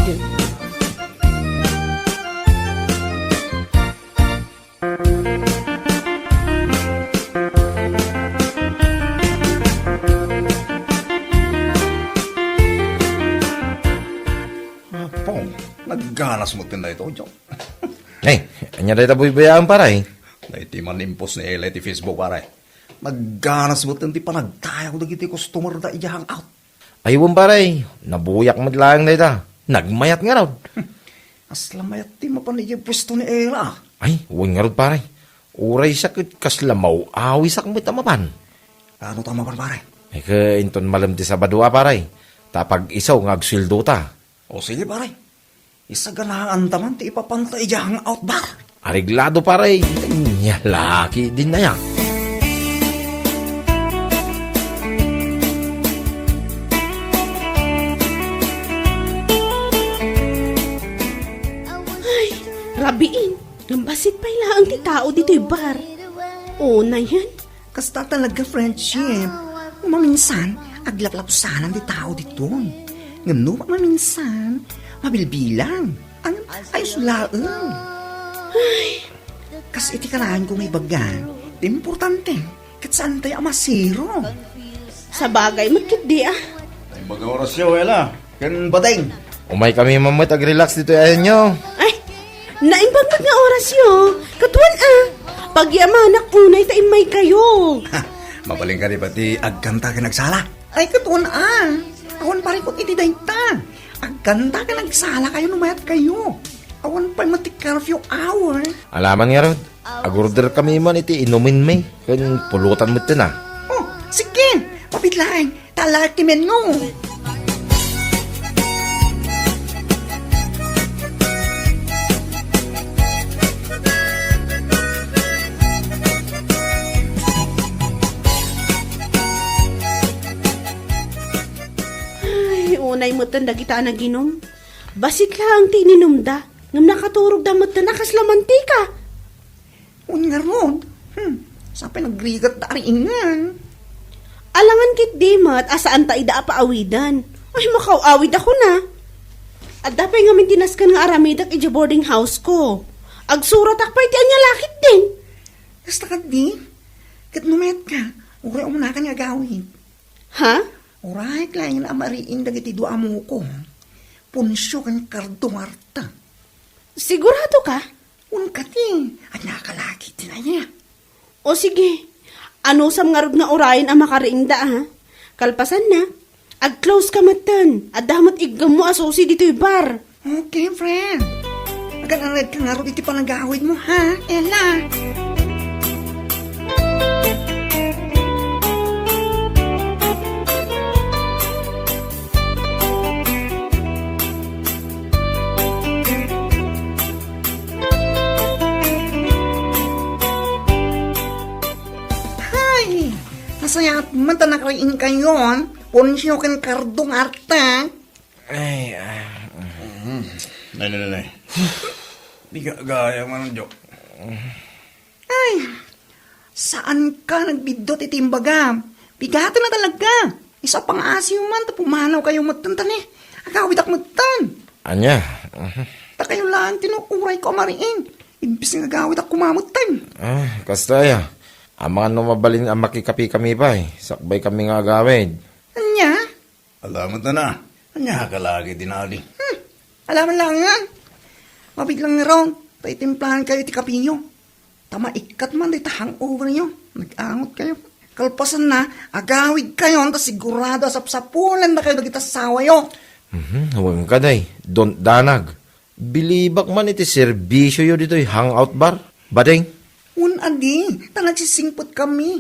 Apo, nagganas met ken daytoy, Joe. Ay, ania dayta buybuyaem, pare? Daytoy man impos ni Ella iti Facebook, pare. Nagganas met ken ti panagtayaw dagiti customer da idiay hangout. Ay, wen, pare, nabuyak met laeng dayta. Nagmayat ngarud. Kasla mayat ti mapan idiay puesto ni Ella. Ay, wen ngarud, pare. Uray siak ket kasla maw-awisak met a mapan. Ano ta mapan, pare? Ay, ket inton malem ti Sabado a, pare. Ta pag-isu nga agsueldota. O sige, pare. Isaganaanta man ti ipapanta idiay hangout bar. Areglado, pare. Ania la ketdin aya. Ay, rabiin. Ngem bassit pay laeng ti tao ditoy bar. Unayen. Kasta talaga, friendship. Maminsan, aglaplapsanan ti tao ditoy. Ngem no maminsan, mabilbilang. Ang ayos laeng. Ay. Kas iti kanayon ko nga ibaga, ti importante, ket saantayo a masiro. Sabagay met ketdi, ah. Ay, baga orasyo, Ella. Ken Bading. Umaykami man met agrelax ditoy ayanyo. Ay, naimbag met nga orasyo. Ket wen, ah. Pagyamanak unay ta immaykayo. Mabalin kadi pay ti agkanta ken agsala? Ay, ket wen, ah. Awan parikut iti dayta. Agkanta ken agsalakayo no mayatkayo. Awan pay met ti curfew hour. Alaman ngarud, agorderkami man iti inumenmi ken pulutan metten, ah. Oh, sige. Mabiit laeng. Talaki menno. Ay, unay metten dagita a naginum. Bassit laeng ti ininumda, ngem nakaturogda metten a kasla mantika. Wen ngarud, hmm, sa pay nagrigat da ari ingen. Alangan ketdi met a saanta ida a paawiden. Ay, makaw-awid ako na. Adda pay ngamin ti nasken nga aramidek idiay boarding house ko. Agsuratak pay ti ania la ketdin. Kasta ketdi, ket no mayatka, uray umunaka nga agawid. Ha? Uray laeng a mariing dagiti dua a muko. Poncio ken Cardo nga arta. Sigurado ka? Wen kadi, ania ka la ketdin aya? O sige, anusam ngarud nga urayen a makariingda, ha? Kalpasanna, ag-close ka metten. Adda met iggemmo a susi ditoy bar. Okay, friend. Agan-anad ka ngarud iti panagawidmo, ha, Ella? Hay! Nasayaat man ta nakariingkayon, Poncio ken Cardo nga arta. Ay, ah. Mhm. Nay, nay, nay, nay. Di ka gaya man, Jo. Ay, saanka nagbiddut iti imbagam. Bigaten a talaga. Isu a pangngaasim man ta pumanawkayo metten ta ni. Agawidak metten. Ania? Mhm. Ta kayo laeng ti nuurayko a mariing. Imbes nga agawidak koma metten. Ah, kasta aya. Amangan no mabalin a makikapikami pay. Sakbaykami nga agawid. Ania? Alamet na na. Ania ka lagi dinali? Hmm. Alaman laengen. Mabiit lang ngarud, ta itimplahankayo ti kapiyo. Ta maikkat man dayta hangoveryo. Nag-angotkayo. Kalpasanna, agawidkayon ta sigurado a sapsapulendakayo dagiti assawayo. Mhm, wen kadi, don't danag. Bilibak man iti serbisioyo ditoy hangout bar, Bading. Wen a di, ta nagsisingpetkami.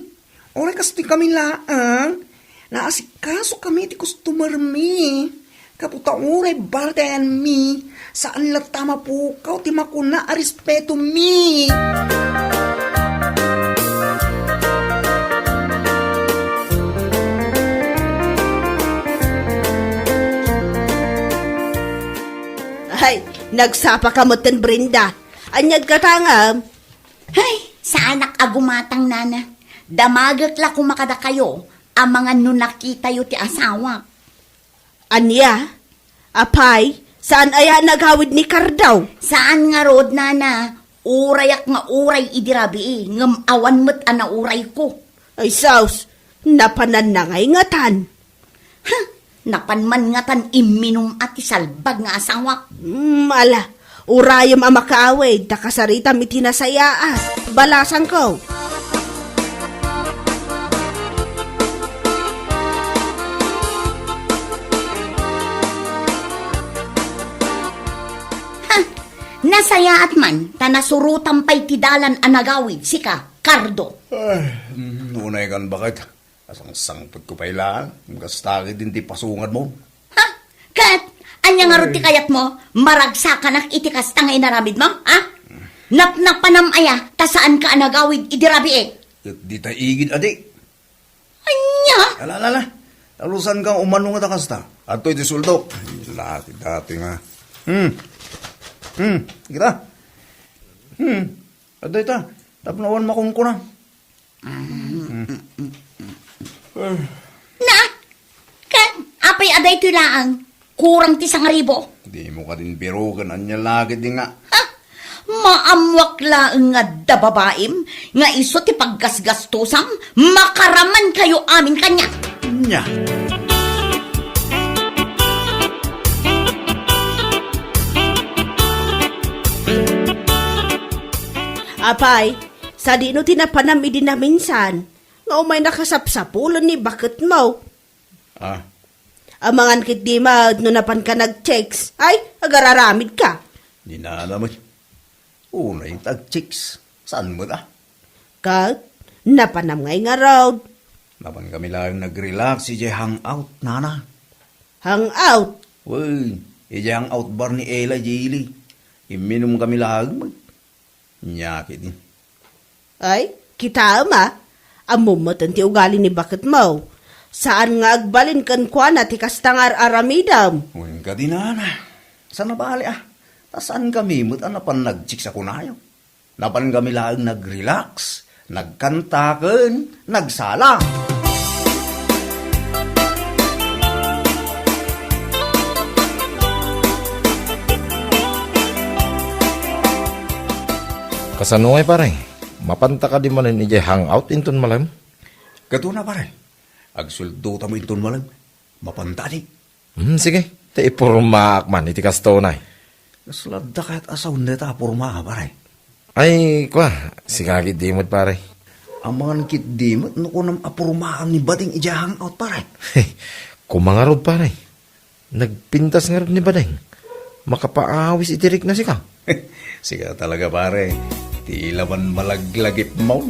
Uray kastoykami laeng, naasikasokami iti customermi. Gapu ta uray bar ti ayanmi, saan latta a mapukaw ti makuna a respetomi. Ay, nagsapa ka metten, Brenda. Aniad ka ta ngem? Hay, saanak a gumatang, nana. Damagek la koma kadakayo, amangan no nakitayo ti asawak. Ania? Apay, saan aya a nagawid ni Cardo? Saan ngarud, nana. Urayak nga uray idi rabii, ngem awan met a naurayko. Ay, sus, napananna ngay ngatan. Ha? Napan man ngatan imminum a ti salbag nga asawak. Mm, ala, urayem a makaawid, ta kasaritam iti nasayaat. Balasangko. Nasayaat man, ta nasurotam pay ti dalan a nagawid, sika, Cardo. Ay, mm, unay kan baket. Asangsangpetko pay laeng, kasta ket iti pasungadmo. Ha? Ket, ania ngarud ti kayatmo? Maragsakanak iti kasta nga inaramidmo, ha? Napnapanam aya, ta saanka a nagawid idi rabii? Ket dita igid, adi. Ania? Ala, ala, ala. Talusanka umano nga ta kasta. Adtoy ti sueldok. Lati dati nga. Hmm. Hmm. Kita? Hmm. Adtoy ta. Tapno awan makunkuna. Hmm. Na? Ket, apay a daytoy laeng? Kurang ti sangaribo. Dimo kadin biroken, ania la ketdi nga. Ha? Maammuak laeng nga adda babaim nga isu ti paggasgastosam, makaramankayo amin kaniak. Nya. Apay, sadino ti napanam idi naminsan nga umay nakasapsapulen ni baketmo? Ah. Amangan ketdi met no napanka nag-chicks, ay, agararamidka. Di nana met. Unay ta ag-chicks. Saan met, ah? Ket, napanam ngay ngarud. Napan kami laeng nag-relax idiay hangout, nana. Hangout? Wen, idiay hangout bar ni Ella, Jilly. Imminum kami laeng met. Nya ketdi. Ay, kitaem a, ammom met ti ugali ni baketmo. Saan nga agbalin kenkuana ti kasta nga ar-aramidem. Wen kadi nana. Saan a bale, ah. Ta saan kami met a napan nag-chicks a kunayo. Napan kami laeng nag-relax, nagkanta ken nagsala. Kasano ngay, pare? Mapanta kadi manen idiay hangout inton malem? Ket una, pare. Agsueldotam inton malem. Mapanta di. Hmm, sige. Ta ipormaak man iti kasto, nay. Kasla adda kayat a sawen dayta a porma, pare? Ay, kua, sika ketdi met, pare. Amangan ketdi met no kunam a pormaam ni Bading idiay hangout, pare. Koma ngarud, pare. Nagpintas ngarud ni Bading. Makapaawis iti rikna sika. Sika talaga, pare. Ti laman malaglagipmo.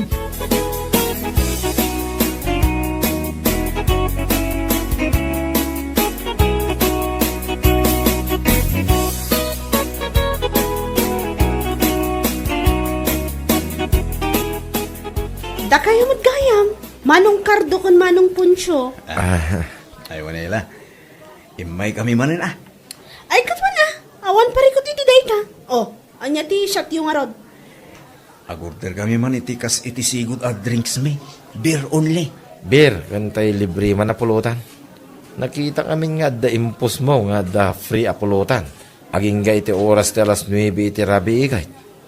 Dakayo met gayam, Manong Cardo ken Manong Poncio. Ah. Ay, wen a la. Immaykami manen, ah. Ay, ket wen a. Awan parikut iti dayta. Oh, ania ti shotyo ngarud? Agorder kami man iti kas iti sigud a drinks mi. Beer only. Beer, ken tay libre man a pulutan. Nakita kami nga adda impusmo nga adda free a pulutan. Agingga iti oras ti alas nuebe iti rabii, kay.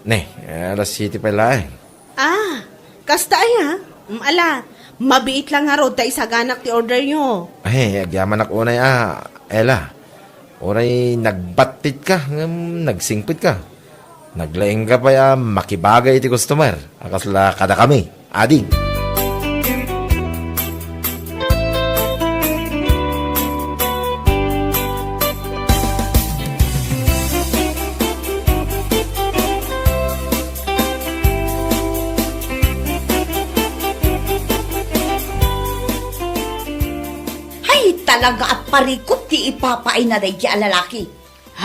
Ne, alas siete pay laeng. Ah, kasta aya? Mm, ala, mabiit lang ngarud ta isaganak ti orderyo. Ay, agyamanak unay a, Ella. Uray nagbattitka, ngem nagsingpetka. Naglaingka pay a makibagay iti customer a kasla kadakami. Ading. Hay, talaga a parikut ti ipapaayna daydi a lalaki.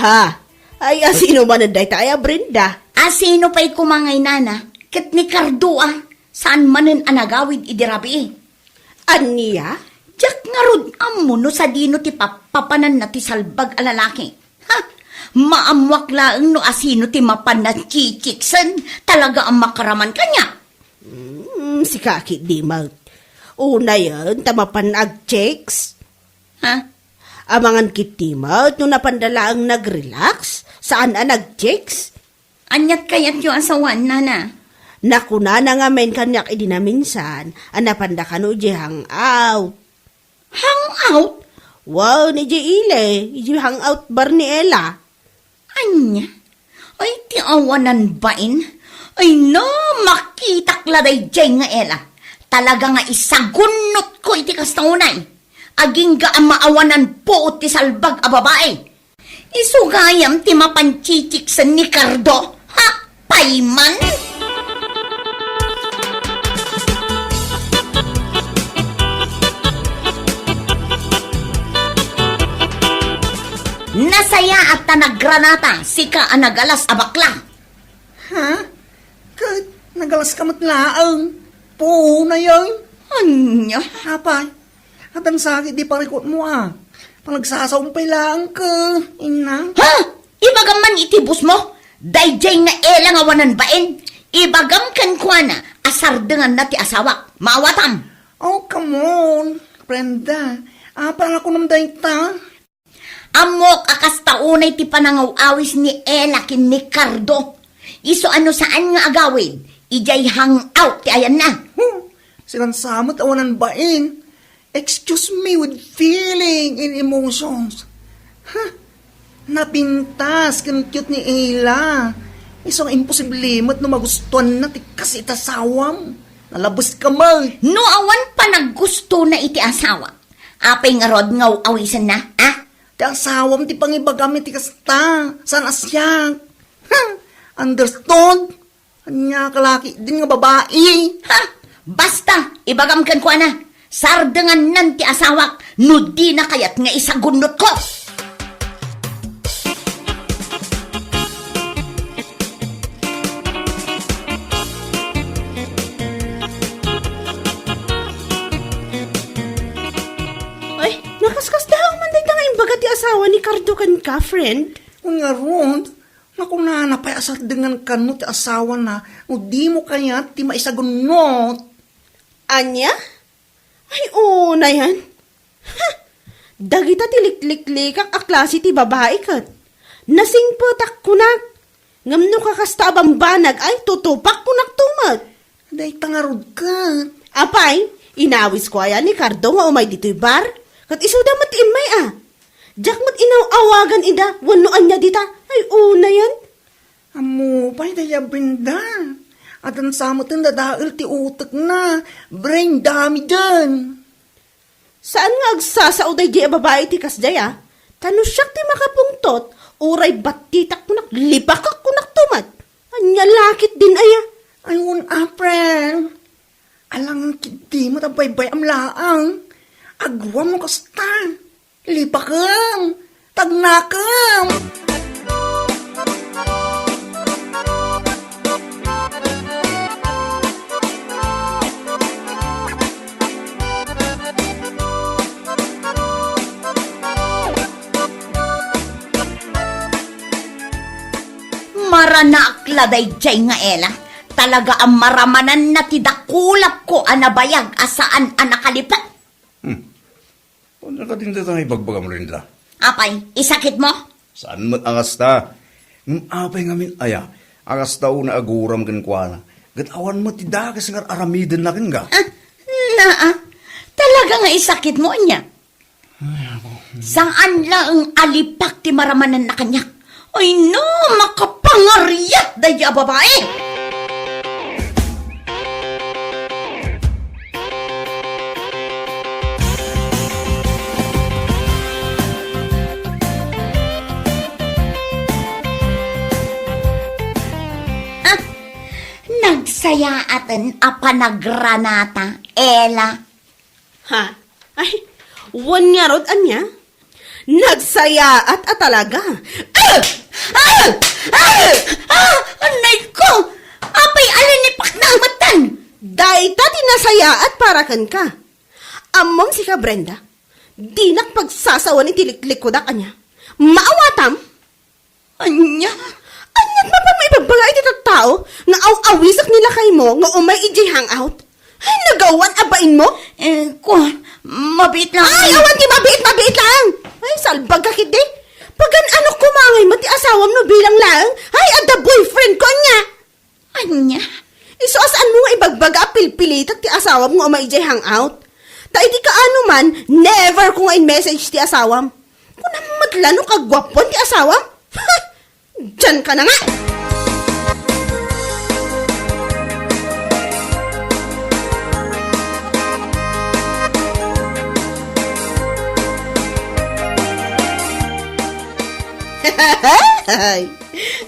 Ha? Ay, asino manen dayta aya, Brenda? Asino pay koma ngay nana? Ket ni Cardo a, saan manen a nagawid idi rabii. Ania? Diak ngarud ammo no sadino ti pappapananna ti salbag a lalaki. Ha? Maammoak laeng no asino ti mapan a chichiksen, talaga a makaraman kaniak. Mm, sika ketdi met. Unayen ta mapan ag-chicks. Ha? Amangan ketdi met no napanda laeng nag-relax, saan a nag-chicks. Aniat kayatyo a sawen, nana? Nakunana ngamin kaniak idi naminsan a napanda kano idiay hangout. Hangout? Wen, idiay ili, idiay hangout bar ni Ella. Ania? Ay, ti awanan bain? Ay, no, makitak la daydiay nga Ella. Talaga nga isagunnotko iti kasta unay. Agingga a maawanan puot ti salbag a babai. Isu gayam ti mapanchikiksen ni Cardo? Ha? Payman? Nasayaat ta naggranata, sika a nagalas a bakla. Ha? Ket nagalaska met laeng. Puonayen. Ania? Apay, addan sakit di parikutmo a. Panagsasaom pay laeng ka, inna. Ha? Ibagam man iti boss mo? Daydiay nga Ella nga awanan bain. Ibagam kenkuana a sardenganna ti asawak. Maawatam. Oh, come on, Brenda. Apay a kunam dayta? Ammok a kasta unay ti panangaw-awis ni Ella ken ni Cardo. Isu a no saan nga agawid, idiay hangout ti ayanna. Hmm, sikan sa met awanan bain. Excuse me with feeling and emotions. Huh, napintas ken cute ni Ella. Isu nga imposible met no magustuanna ti kas iti asawam. Nalabes ka man. No awan panaggustona iti asawa, apay ngarud nga aw-awisenna, a? Ti asawam ti pangibagam iti kasta, saan a siak. Ha? Understood? Ania, kalaki din nga babai. Ha? Basta, ibagam kenkuana, sardengannan ti asawak no dina kayat nga isagunnotko. Ay, nakaskasdaaw man dayta nga imbaga ti asawa ni Cardo kenka, friend. Wen ngarud, nakunana pay a sardengan kano ti asawana no dimo kayat ti maisagunnot. Ania? Ay, unayen. Ha! Dagita ti likliklikak a klase ti babai ket nasingpetak kunak. Ngem no kakasta a bambanag, ay, tutupak kunak to met. Dayta ngarud ket. Apay, inawisko aya ni Cardo nga umay ditoy bar? Ket isuda met ti immay a. Diak met inaw-awagan ida wenno ania dita. Ay, unayen. Ammo pay dayta, Brenda. Addan sa met dadael ti utekna. Brain damage. Saan nga agsasao daydiay a babai iti kasdiay a? Ta no siak ti makapungtot, uray battitak kunak, libakak kunak to met. Ania la ketdin aya? Ay, wen a, friend. Alangan ketdi met a baybay-am laeng. Aguam no kasta. Lipakem! Tagnakem! Maranaak la daydiay nga Ella. Talaga a maramananna ti dakulapko a nabayag a saan a nakalipek. Hmm. Ania kadin dayta nga ibagbagam, Brenda? Apay, isakitmo? Saan met a kasta? Ngem apay ngamin aya a kasta unay aguram kenkuana? Ket awan met ti dakes nga ar-aramidenna kenka. Ah, naa. Talaga nga isakitmo ania? Ay, apo. Saan laeng a lipak ti maramananna kaniak? Ay no, makapangariat daydiay a babai! Ah, nagsayaaten a panagranata, Ella. Ha? Ay, wen ngarud ania? Nagsayaat a talaga. Ah! Ah! Ah! Ah! Anay ko! Apay a linipakna metten? Dayta ti nasayaat para kenka. Ammom sika, Brenda, dinak pagsasawen iti liklikkudak ania. Maawatam? Ania? Aniat mapan maibagbaga iti tattao nga aw-awisak ni lakaymo nga umay idiay hangout? Ay, nagawan a bainmo? Eh, ko, mabiit lang. Ay, awan ti mabiit, mabiit lang! Ay, salbag ka ketdi. Pagan-anok koma ngay met ti asawam no bilang laeng? Ay, adda boyfriend ko, ania? Ania? Isu a saanmo nga ibagbaga a pilpilitek ti asawam nga umay idiay hangout? Ta idi kaano man, never ko nga in-message ti asawam. Kunam met la no kaguapuan ti asawam? Diyan ka na nga! Ay,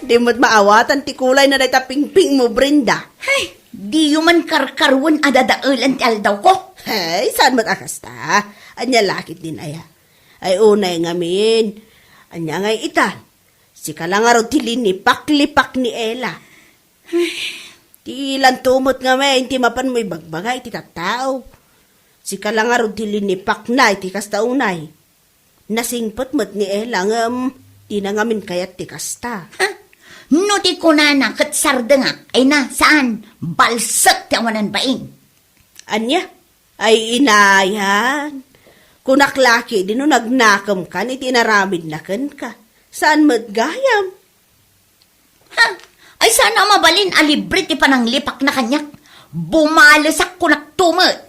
di met maawatan ti kulayna dayta pingpingmo, Brenda. Ay, diyo man karkaruen a dadaelan ti aldawko. Ay, saan met a kasta? Ania la ketdin aya? Ay, unay ngamin. Ania ngay ita? Sika la ngarud ti linipak-lipak ni Ella. Ay, ti lanto met ngamin ti mapanmo ibagbaga iti tattao. Sika la ngarud ti linipakna iti kasta unay. Nasingpet met ni Ella ngem dina ngamin kayat ti kasta. Ha? No ti kunana ket sardengak, ay na, saan? Balsek ti awanan bain. Ania? Ay, inayan. Kunak la ketdi no nagnakemkan iti inaramidna kenka. Saan met gayam? Ha? Ay, saan a mabalin a libre ti pananglipakna kaniak? Bumalesak kunakto met.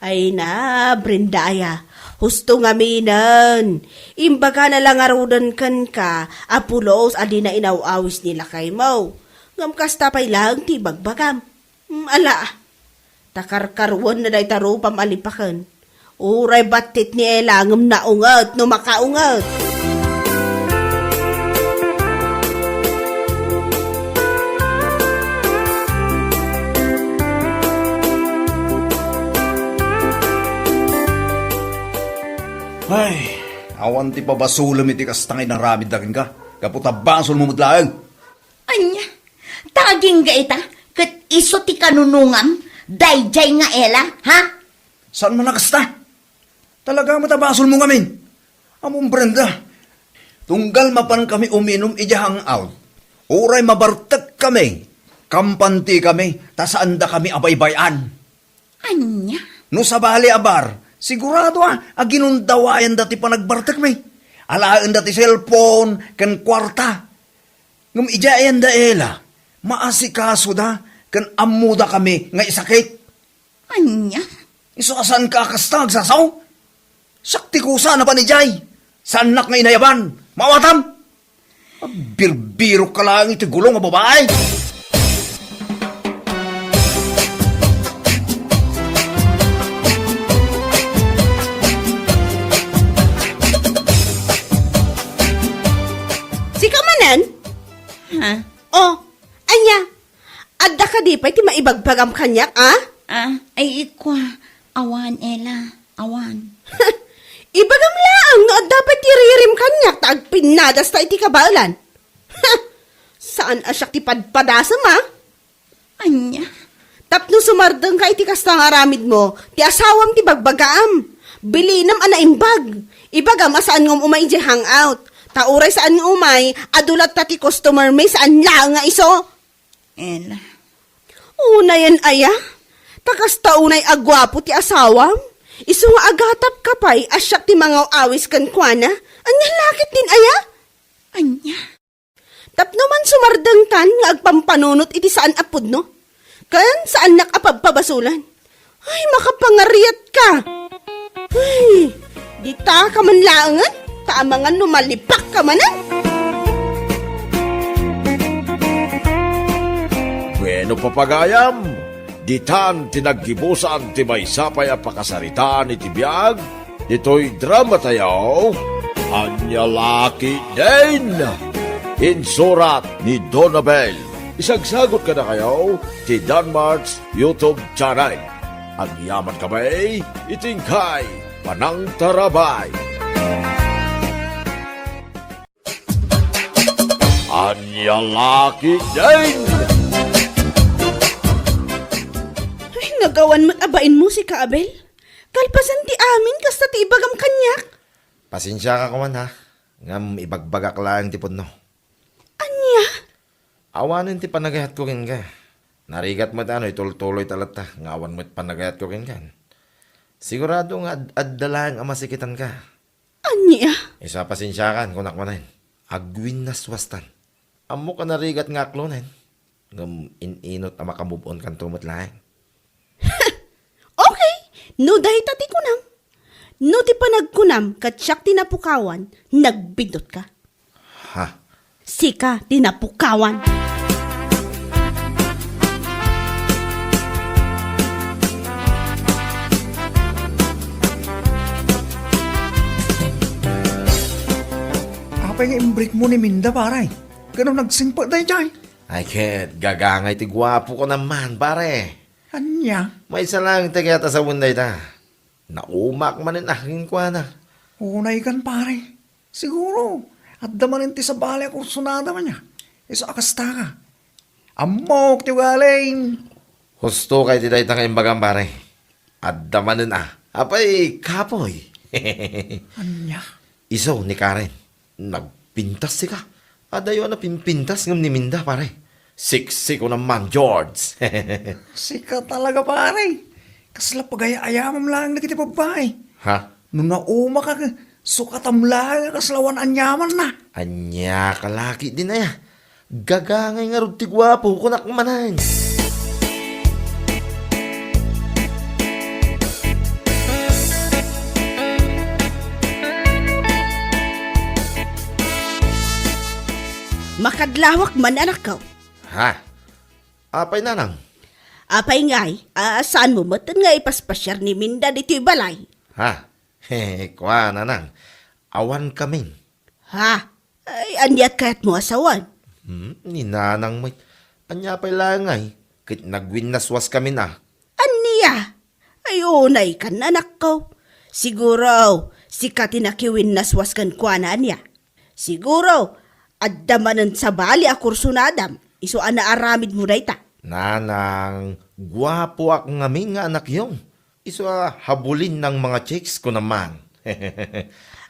Ay na, Brenda aya. Husto ngaminen. Imbagana la ngaruden kenka a pulos a dina inaw-awis ni lakaymo. Ngem kasta pay laeng ti ibagbagam. Mm, ala, ta karkaruenna dayta rupam a lipaken. Uray battit ni Ella ngem naunget no makaunget. Ay, awan ti pabasolem iti kasta nga inaramidda kenka. Gapu ta basolmo met laeng. Ania? Ta agingga ita, ket isu ti kanunongam, daydiay nga Ella, ha? Saan man a kasta? Talaga met a basolmo ngamin. Ammom, Brenda, tunggal mapankami uminum idiay hangout, uray mabartekkami, kampantikami, ta saandakami a baybay-an. Ania? No sabali a bar, sigurado a, a ginundawayanda ti panagbartekmi. Alaenda ti cellphone ken kuarta. Ngem idiay ayan da Ella, maasikasoda ken ammodakami nga isakit. Ania? Isu a saanka a kasta agsasao? Siak ti kusa a napan idiay. Saannak nga inayaban. Maawatam? Agbirbirokka laeng iti gulong a babae. Sika manen? Ha? Oh, ania? Adda kadi pay ti maibagbagam kaniak, a? Ah, ay, ikua, awan, Ella, awan. Ibagam laeng no adda pay ti ririm kaniak ta agpinnadasta iti kabaelan. Saan a siak ti padpadasem, a? Ania? Tapno sumardengka iti kasta nga aramidmo, ti asawam ti bagbagaam. Bilinam a naimbag. Ibagam a saan nga umay idiay hangout. Ta uray saan nga umay, adu latta ti customer mi, saan laeng nga isu. Ella. Unayen aya? Ta kasta unay a guapo ti asawam? Isu nga agatapka pay a siak ti mangaw-awis kenkuana? Ania la ketdin aya? Ania? Tapno man sumardengtan nga agpampanunot iti saan a pudno. Ken saannak a pabpabasolan. Ay, makapangariatka! Ay, ditaka man laengen, ta amangan no malipakka manen! Bueno, papagayam, ditan ti naggibusan ti maysa pay a pakasaritaan iti biag, ditoy drama tayo, Ania La Ketdin! Insurat ni Donabel. Isagsagot kadakayo ti Danmart's YouTube channel. Agyaman kami iti inkay panangtarabay. Ania La Ketdin! Ay, nagawan met a bainmo, sika, Abel. Kalpasan ti amin, kasta ti ibagam kaniak. Pasensiaka koma, ha? Ngem ibagbagak laeng ti pudno. Ania? Awanen ti panagayatko kenka. Narigat met a no itultuloyta latta nga awan met panagayatko kenka. Sigurado nga ad-, adda laeng a masikitanka. Ania? Isu a pasensiakan, kunak manen. Agwinnaswastan. Ammok a narigat nga aklonen. Ngem in-inot a makamove-on kanto met laeng. Okay, no dayta ti kunam. No ti panagkunam ket siak ti napukawan, nagbindotka. Ha? Sika ti napukawan. Apay nga imbreak mo ni Minda, pare? Ket no nagsingpet daydiay? Ay ket, gagangay ti guapo ko naman, pare. Ania? Maysa laeng ti kayat a sawen dayta. Naumak manen a kenkuana. Unay kan, pare. Siguro, adda manen ti sabali a kursunada man ya. Isu a kasta ka. Ammok ti ugalim. Husto kay ti dayta nga imbagam, pare. Adda manen a. Apay, kapoy. Ania? Isu ni Karen. Nagpintas sika. Adayo a napimpintas ngem ni Minda, pare. Siksi ko naman, George. Sika talaga, pare. Kasla pagay-ayamam laeng dagiti babbai. Ha? No naumak a, sukatam laeng a kasla awan aniamanna. Ania ka laki din aya? Gagangay ngarud ti guapo, kunak manen. Makadlawak man, anakko. Ha? Apay, nanang? Apay ngay, a, saanmo met nga ipaspasiar ni Minda ditoy balay? Ha? He, kua, nanang. Awan kamin. Ha? Ay, aniat kayatmo a sawen? Hmm, ni nanang met. Ania pay laeng ngay, ket nagwinnaswas kamin a. Ania? Ay, unay kan, anakko. Siguro, sika ti nakiwinnaswas kenkuana, ania? Siguro, adda manen sabali a kursunadam, isu a naaramidmo dayta. Nanang, guapoak ngamin nga anakyo. Isu a habulin nang mga chicks ko naman.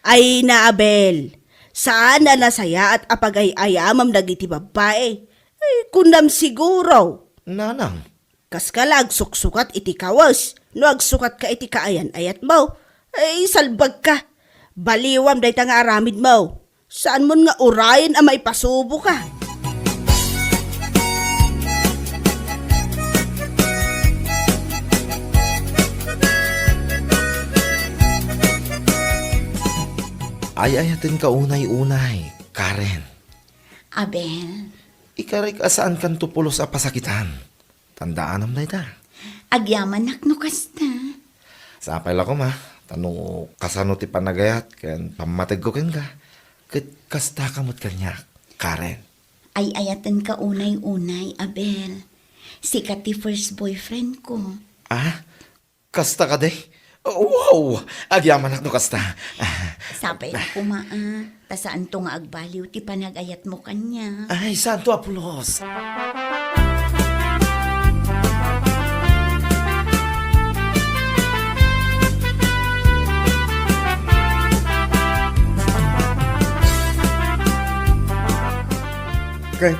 Ay na, Abel, saan a nasayaat a pagay-ayamam dagiti babbai. Ay, kunam siguro. Nanang. Kaska la agsuksukat iti kawes, no agsukatka iti kaayan-ayatmo. Ay, salbagka. Baliwam dayta nga aramidmo. Saanmon nga urayen a maipasuboka. Ay-ayatenka unay-unay, Karen. Abel. Ikarek a saankanto pulos a pasakitan. Tandaanam dayta. Agyamanak no kasta. Sapay la koma, ta no kasano ti panagayat ken pammategko kenka, ket kastaka met kaniak, Karen. Ay-ayatenka unay-unay, Abel. Sika ti first boyfriend ko. Ah? Kasta kadi? Wow! Agyamanak no kasta. Sapay la koma, a. Ta saanto nga agbaliw ti panagayatmo kaniak. Ay, saanto a pulos. Kay,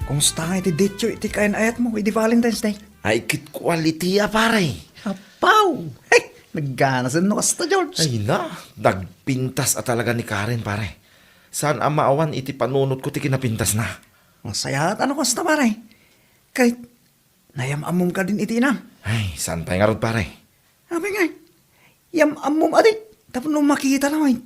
kumusta nga iti date yo iti kaayan-ayatmo idi Valentine's Day? Ay, ket quality a, pare. Apaw! Hey, nagganasen no kasta, George. Ay na, nagpintas a talaga ni Karen, pare. Saan a maawan iti panunotko ti kinapintasna. Nasayaat a no kasta, pare. Kay, nayam-ammom kadin iti inam? Ay, saan pay ngarud, pare? Apay ngay, yam-ammom adi, tapno makita laeng.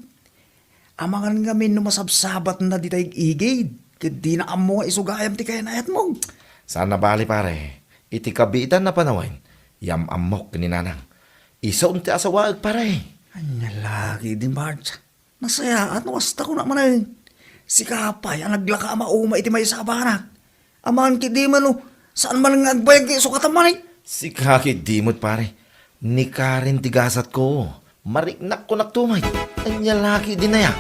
Amangan ngamin no masabsabatna dita igigid, ket dina ammo nga isu gayam ti kaayan-ayatmo. Saan a bale, pare. Iti kabiitan a panawen, yam-ammok ken ni nanang. Isu ti asawaek, pare. Ania la ketdin, Barge? Nasayaat no kasta, kunak manen. Sika pay a naglaka a mauma iti maysa a banag. Amangan ketdi man no saan man nga agbayag ti isukatam manen. Sika ketdi met, pare. Ni Karen ti gasatko. Mariknak kunak tumay. Ania la ketdin aya?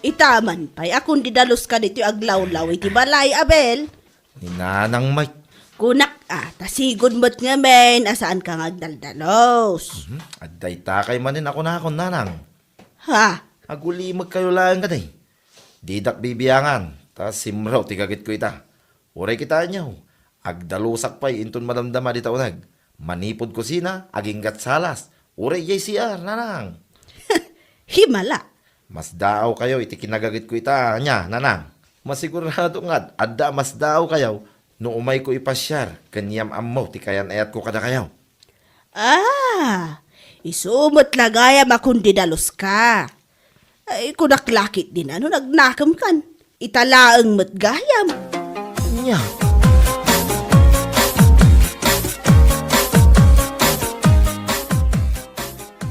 Itaman pay a kundi daluska ditoy aglawlaw iti balay, Abel. Ni nanang met. Kunak a, ta sigud met ngamin a saanka nga agdaldalus. Mhm. Adda itakay manen a kunakon, nanang. Ha? Agulimekkayo laeng kadi. Didak bibiangan, ta simrek ti gagitko ita. Uray kitaenyo, agdalusak pay inton madamdama dita uneg. Manipud kusina, aginggat salas. Uray idiay C R, nanang. Himala. Masdaawkayo iti kinagagitko ita, ania, nanang? Masigurado nga ad-, adda a masdaawkayo no umayko ipasiar ken yam-ammo ti kaayan-ayatko kadakayo. Ah, isu met la gayam a kundi daluska. Ay, kunak la ketdin a no nagnakemkan. Ita laeng met gayam. Ania?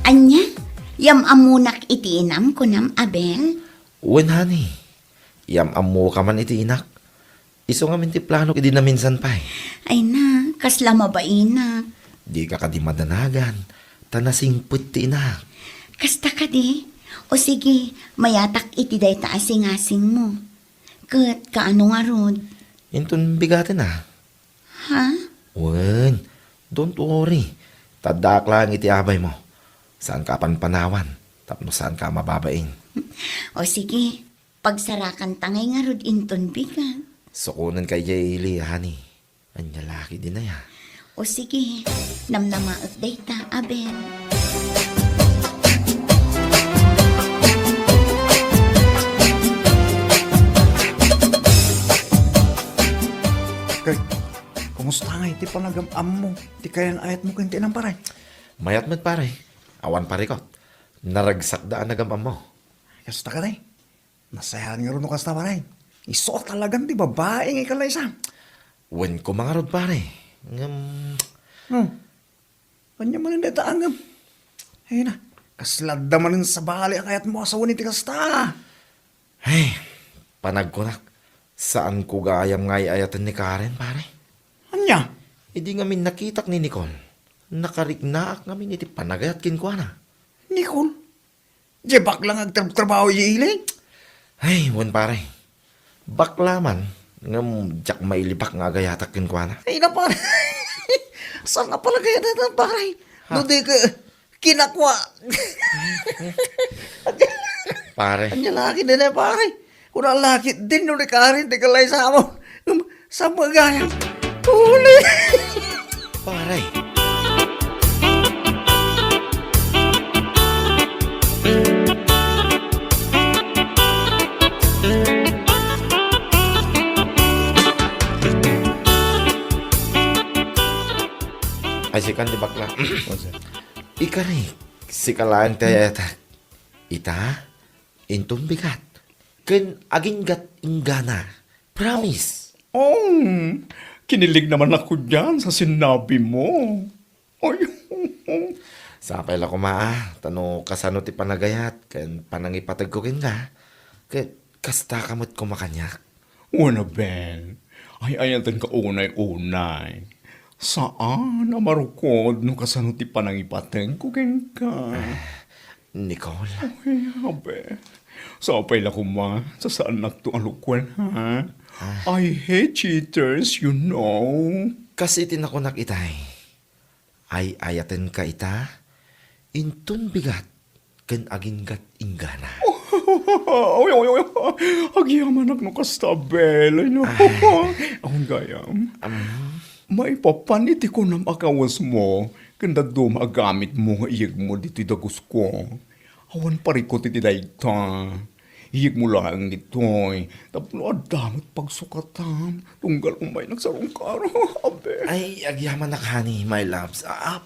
Ania? Yam-ammonak iti inam, kunam, Abel? Wen, honey. Yam-ammoka man iti inak. Isu ngamin ti planok idi naminsan pay. Ay na, kasla mabainak. Dika kadi madanagan, ta nasingpet ti inak. Kasta kadi? O sige, mayatak iti dayta a singasingmo. Ket kaano ngarud? Inton bigaten a. Ha? Wen, don't worry. Ta addaak laeng iti abaymo. Saanka a panpanawan, tapno saanka a mababain. O sige, pagsarakanta ngay ngarud inton bigat. Sukonenka idiay ili, honey. Ania la ketdin aya? O sige, namnamaek dayta, Abel. Kay, kumusta ngay ti panagam-ammo, ti kayan-ayatmo ken ti inam, pare? Mayat met, pare. Awan parikot. Naragsakda a nagam-ammo. Kasta kadi? Nasayaat ngarud no kasta, pare. Isu a talagan ti babai nga ikalaysa. Wen koma ngarud, pare. Ngem, hmm. Ania manen dayta a ngem? Ay na, kasla adda manen sabali a kayatmo a sawen iti kasta. Ay, panagkunak, saanko gayam nga ay-ayaten ni Karen, pare. Ania? Idi ngamin nakitak ni Nicole, nakariknaak ngamin iti panagayat kenkuana. Nicole? Diay bakla nga agtrabtrabaho idiay ili? Ay, wen, pare. Bakla man, ngem diak mailibak nga agayatak kenkuana. Ay na, pare. Saan a pala kayat dayta, pare? Ha? No di ka kinakua. Pare. Ania la ketdin, pare? Kuna la ketdin no ni Karen ti kalaysamo. Saan gayam? Uli! Pare. Ay, sika ti bakla. Ikarik, sika laeng ti ayatek. Ita, inton bigat, ken aginggat-inggana. Promise. Oh, kinilig naman ako diyan sa sinabi mo. Ay. Sapay la koma, a, ta no kasano ti panagayat ken panangipategko kenka, ket kastaka met koma kaniak. Wen a, Ben, ay-ayatenka unay-unay. Saan a marukod no kasano ti panangipategko kenka. Ah, Nicole. Ay, abe. Sapay la koma, ta saannakto a lukuen, ha? Ah. I hate cheaters, you know. Kas iti nakunak itay, ay-ayatenka ita, inton bigat ken aginggat-inggana. Oy, oy, oy, oy. Agyamanak no kasta, Bel. Ay, no. Ah. Awan gayam. Um. Maipapan iti kunam a kawesmo, ken dadduma a gamitmo nga iyegmo ditoy dagusko. Awan parikot iti dayta. Iyegmo laeng ditoy, tapno adda met pagsukatam. Tunggal umay nagsarungkaro. Abe. Ay, agyamanak, honey, my loves. Ah, ah.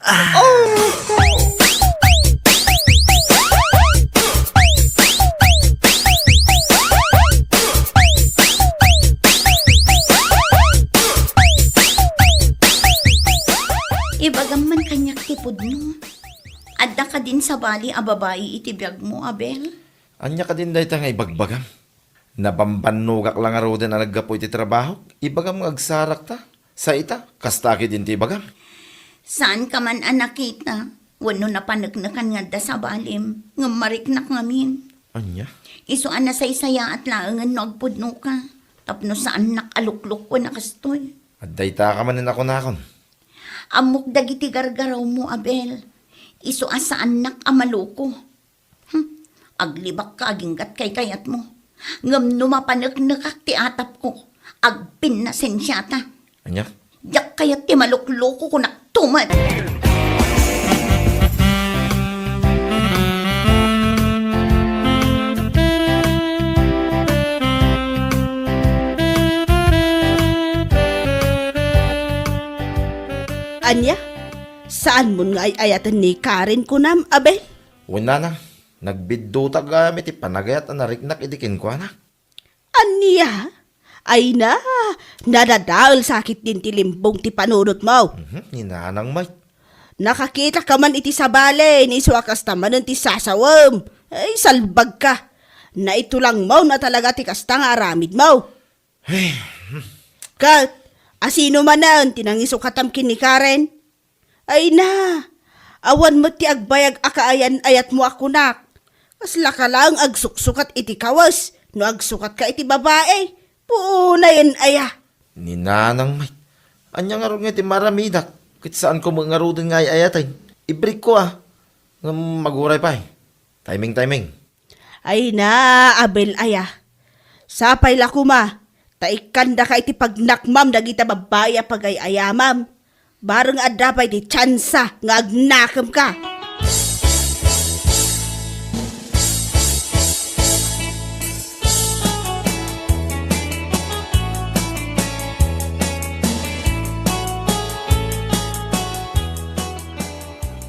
Ah! Ibagam man kaniak ti pudno. Adda kadin sabali a babai iti biagmo, Abel? Ania kadin dayta nga ibagbagam? Nabambannogak la ngaruden a naggapu iti trabahok. Ibagam nga agsarakta. Sa ita, kasta ketdin ti ibagam. Saanka man a nakita wenno napaneknekan nga adda sabalim, ngem mariknak ngamin. Ania? Isu a nasaysayaat laengen no agpudnoka, tapno saannak a luklukuen a kastoy. Adda itaka manen a kunakon. Ammok dagiti gargarawmo, Abel. Isu a saannak a maluko. Hmm, aglibakka aginggat kaykayatmo. Ngem no mapaneknekak ti atapko, agpinnasensiata. Ania? Diak kayat ti malukluko, kunakto met. Ania? Saanmon nga ay-ayaten ni Karen kunam, Abel? Wen, nanang, nagbiddutak gayam iti panagayat a nariknak idi kenkuana. Ania? Ay na, nadadael sa ketdin ti limbong ti panunotmo. Mhm, ni nanang met. Nakakitaka man iti sabali, ni isu a kasta manen ti sasawem. Ay, salbagka. Naitulangmo na talaga ti kasta nga aramidmo. Ay. Ket, asino manen ti nangisukatam ken ni Karen? Ay na, awan met ti agbayag a kaayan-ayatmo a kunak. Kasla ka laeng agsuksukat iti kawes no agsukatka iti babai. Puonayen aya. Ni Nanang Mike, ania ngarud nga ti maaramidak? Ket saanko met ngaruden nga ay-ayaten. Ibrikko a. Ngem aguray pay. Timing, timing. Ay na, Abel aya. Sapay la koma, ta ikkandaka iti pagnakmam dagita babbai a pagay-ayamam. Bareng adda pay ti tsansa nga agnakemka.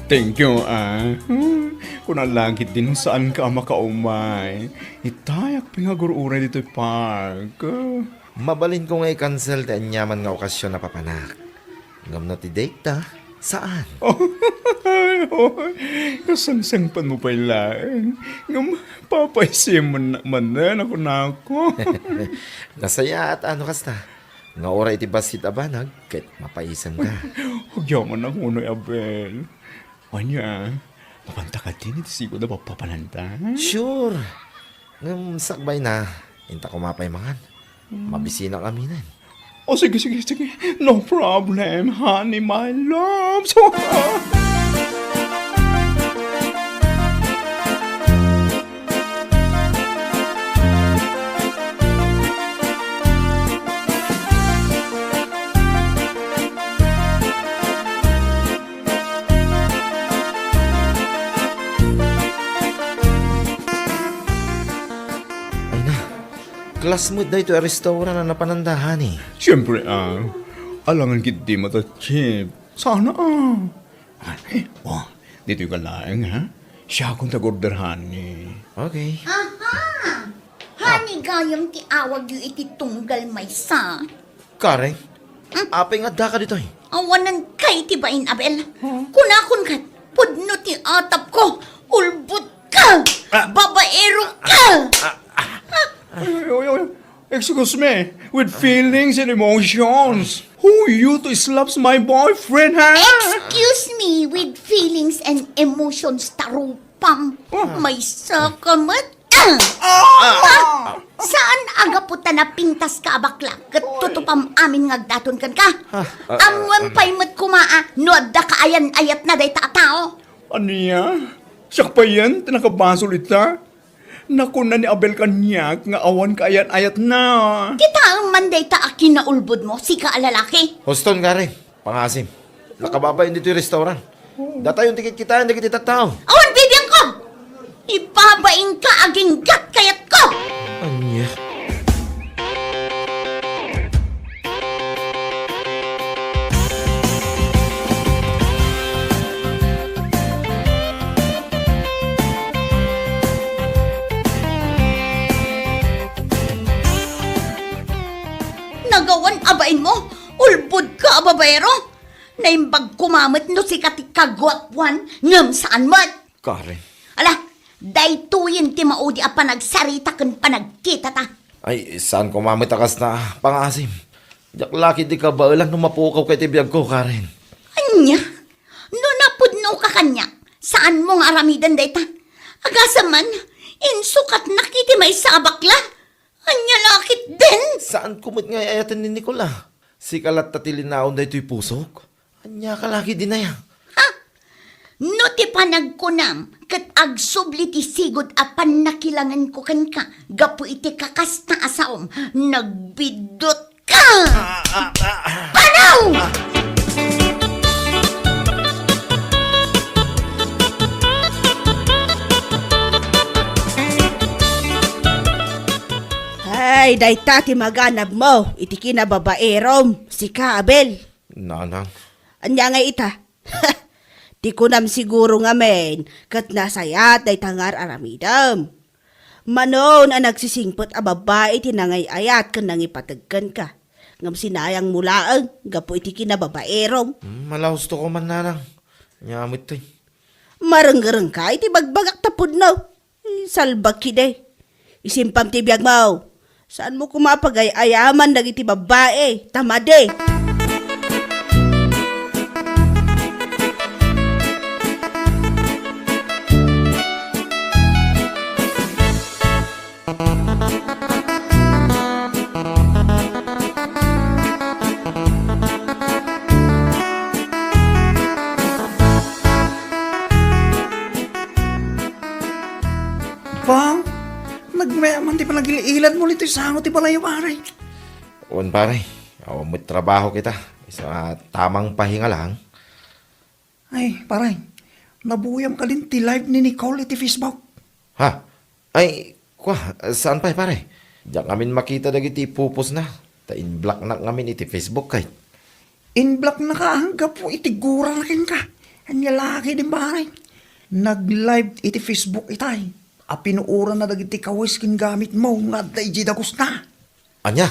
Thank you, ah. Kuna la ketdin no saanka a makaumay. Itayak pay nga agur-uray ditoy park. Mabalinko nga i-cancel ti aniaman nga okasion a papanak. Ngem no ti date ta, saan? Ay, oy, kasangsangpanmo pay laeng. Ngem papaisemon manen a kunako. Nasayaat a no kasta. Nga uray iti bassit a banag, ket mapaisemka. Agyaman a kunoy, Abel. Ania, mapanta ketdin iti sigud a papapananta? Sure. Ngem sakbay na, inta koma pay mangan. Mabisinak aminen. O, sige, sige, sige. No problem, honey, my love. Ay na, class met daytoy a restaurant a napananda, honey. Siempre, ah. Alangan ketdi met a cheap. Sana, ah. Ah, oh, ditoy ka laeng, ha? Siakon ti ag-order, honey. Okay. Aha! Honey gayam ti awagyo iti tunggal maysa. Karen, hmm? Apay nga addaka ditoy? Awanan kay ti bain, Abel. Huh? Kunakon ket, pudno ti atapko, ulbodka, ah, babaeroka. Ah, ah, ah. Ay, ay, ay, ay. Excuse me, with feelings and emotions. Who you to slaps my boyfriend, ha? Excuse me, with feelings and emotions, tarupam. Oh. Maysa ka met. Ah! Ah! Ah! Saan a gapu ta napintaska a bakla ket tutupam amin nga agdaton kenka? Ah, ah, ah, ammom pay met koma a no adda kaayan-ayatna dayta a tao. Ania? Siak payen ti nakabasol ita? Nakuna ni Abel kaniak nga awan kaayan-ayatna. Kitaem man dayta a kinaulbodmo, sika a lalaki. Huston, Karen. Pangaasim. Nakababain ditoy restaurant. Datayon ti kitkitaen dagiti tattao. Awan bibiangko! Ibabainka aginggat kayatko! Ania? Nagawan a bainmo, ulbodka a babaero. Naimbag koma met no sika ti kaguapuan, ngem saan met. Karen. Ala, daytoyen ti maudi a panagsarita ken panagkitata. Ay, saan koma met a kasta, pangaasim. Diak la ketdi kabaelan no mapukawka iti biagko, Karen. Ania? No napudnoka kaniak, saanmo nga aramiden dayta. Agasem man, insukatnak iti maysa a bakla. Ania la ketdin? Saanko met nga ay-ayaten ni Nicola. Sika latta ti linaon daytoy pusok. Ania ka la ketdin aya? Ha? No ti panagkunam ket agsubli ti sigud a pannakilangenko kenka gapu iti kakasta a saom, nagbidutka! Ah, ah, ah, ah. Panaw! Ah. Ay, dayta ti maganabmo iti kinababaerom, sika, Abel. Nanang. Ania ngay ita? Ti kunam siguro ngamin, ket nasayaat dayta nga ar-aramidem. Manon a nagsisingpet a babbai ti nangay-ayat ken nangipateg kenka. Ngem sinayangmo laeng gapu iti kinababaerom. Hmm, malausto ko man, Nanang. Nya met toy. Marenggerengka iti bagbagak ta pudno. Salbag kidi. Isimpam ti biagmo. Saanmo koma a pagay-ayaman dagiti babbai ta madi. Bang, nagmeaman ti panagil-iladmo ditoy sango ti balay, pare. Wen, pare. Awan met trabaho kita. Isu a tamang pahinga lang. Ay, pare, nabuyam kadin ti live ni Nicole iti Facebook. Ha? Ay, kua, saan pay, pare? Diak ngamin makita dagiti pupusna. Ta in-blocknak ngamin iti Facebook, kay. In-blocknaka anggapo iti gurana kenka. Ania la ketdin, pare? Nag-live iti Facebook itay a pinuoranna dagiti kawes ken gamitmo nga adda idiay dagusna. Ania?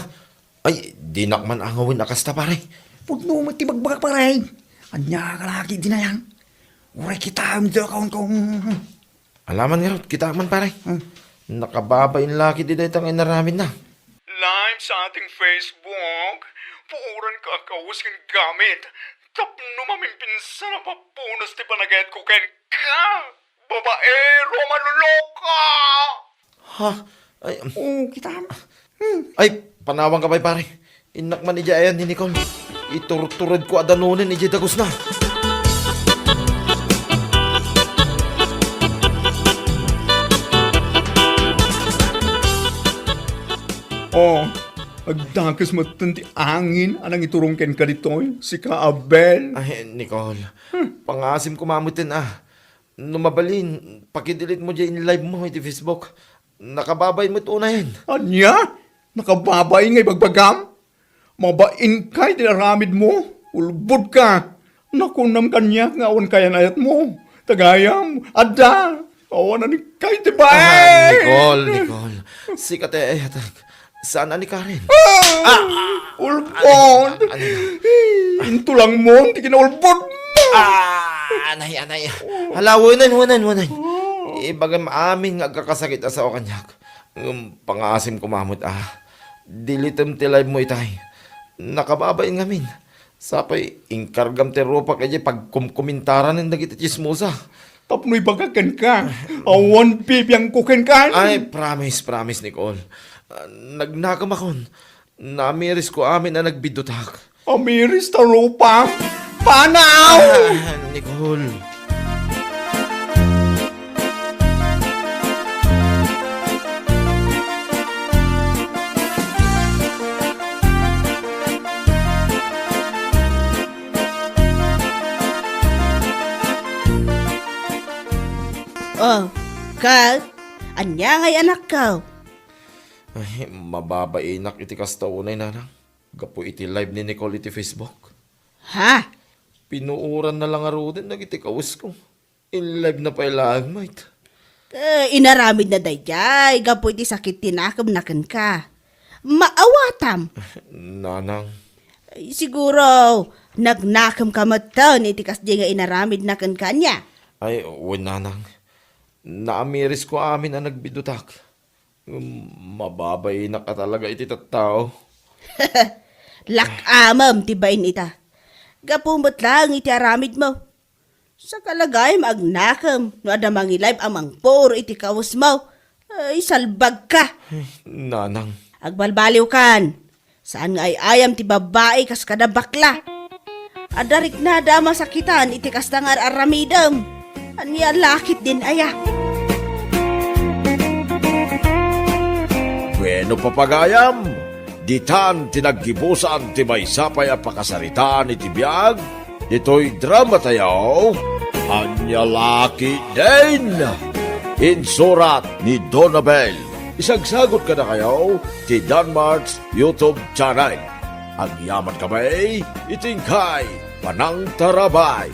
Ay, dinak man angawen a kasta, pare. Pudno met ti bagbagak, pare. Ania ka la ketdin aya? Uray kitaem ti accountko. Ala man ngarud, kitaem man, pare. Hmm. Nakababain la ketdi dayta nga inaramidna. Live sa ating Facebook, puoranka a kawes ken gamit. Tapno maminsan a mapunas ti panagayatko kenka. Babaero, manuloka! Ha? Ay, um. Oh, kitaem. Hmm. Ay, panawanka pay, pare. Innak man idiay ayan ni Nicole. Iturturedko a danonen idiay dagusna. Oh, agdakes metten ti angin a nangiturong kenka ditoy, sika, Abel. Ay, Nicole, hmm, pangaasim koma metten a. No mabalin, pakidelete mo diay in-live mo iti Facebook. Nakababain met unayen. Ania? Nakababain nga ibagbagam? Mabainka iti aramidmo? Ulbodka! Nakunam kaniak nga awan kayan-ayatmo. Ta gayam, adda! Awan a nikka iti bain! Ah, Nicole, Nicole. Sika ti ayatek. Saan a ni Karen? Ah! Ah! Ulbod! Anay, anay. Intulangmon ti kinaulbodmo! Ah! Anay, anay. Hala, wen, wen, wen. Ibagam amin nga agkakasakit a sao kaniak. Ngem pangaasim koma met a. Deletem ti live mo itay. Nakababain ngamin. Sapay, inkargam ti rupak idiay pagkumkumentaranen dagiti tsismosa. Tapno ibagak kenka, awan bibiangko kenka. Ay, promise, promise, Nicole. Ah, nagnakem akon. Namirisko amin a nagbidutak. Amiris ta rupak? Panaw! Ah, Nicole. Oh, ket, ania ngay anakko? Ay, mababainak iti kasta unay, nanang. Gapu iti live ni Nicole iti Facebook. Ha? Pinuoranna la ngaruden dagiti kawesko. In-live na pay laeng met. Eh, inaramidna daydiay gapu iti sakit ti nakemna kenka. Maawatam. Nanang. Ay, siguro, nagnakemka metten iti kasdiay nga inaramidna kenka, ania? Ay, wen, nanang. Naamirisko amin a nagbidutak. Ngem mababainak a talaga iti tattao. Lak-amem ti bain ita. Gapu met laeng iti aramidmo. Saka la gayam agnakem no adda mangi-live a mangpuro iti kawesmo. Ay, salbagka. Ay, nanang. Agbalbaliwkan. Saan nga ay-ayam ti babbai kas kada bakla. Adda riknada a masakitan iti kasta nga ar-aramidem. Ania la ketdin aya? Bueno, papagayam, ditan ti naggibusan ti maysa pay a pakasaritaan iti biag ditoy dramatayo, Ania la ketdin? Insurat ni Donabel. Isagsagot kadakayo ti Danmart's YouTube channel. Agyaman kami iti inkay panangtarabay.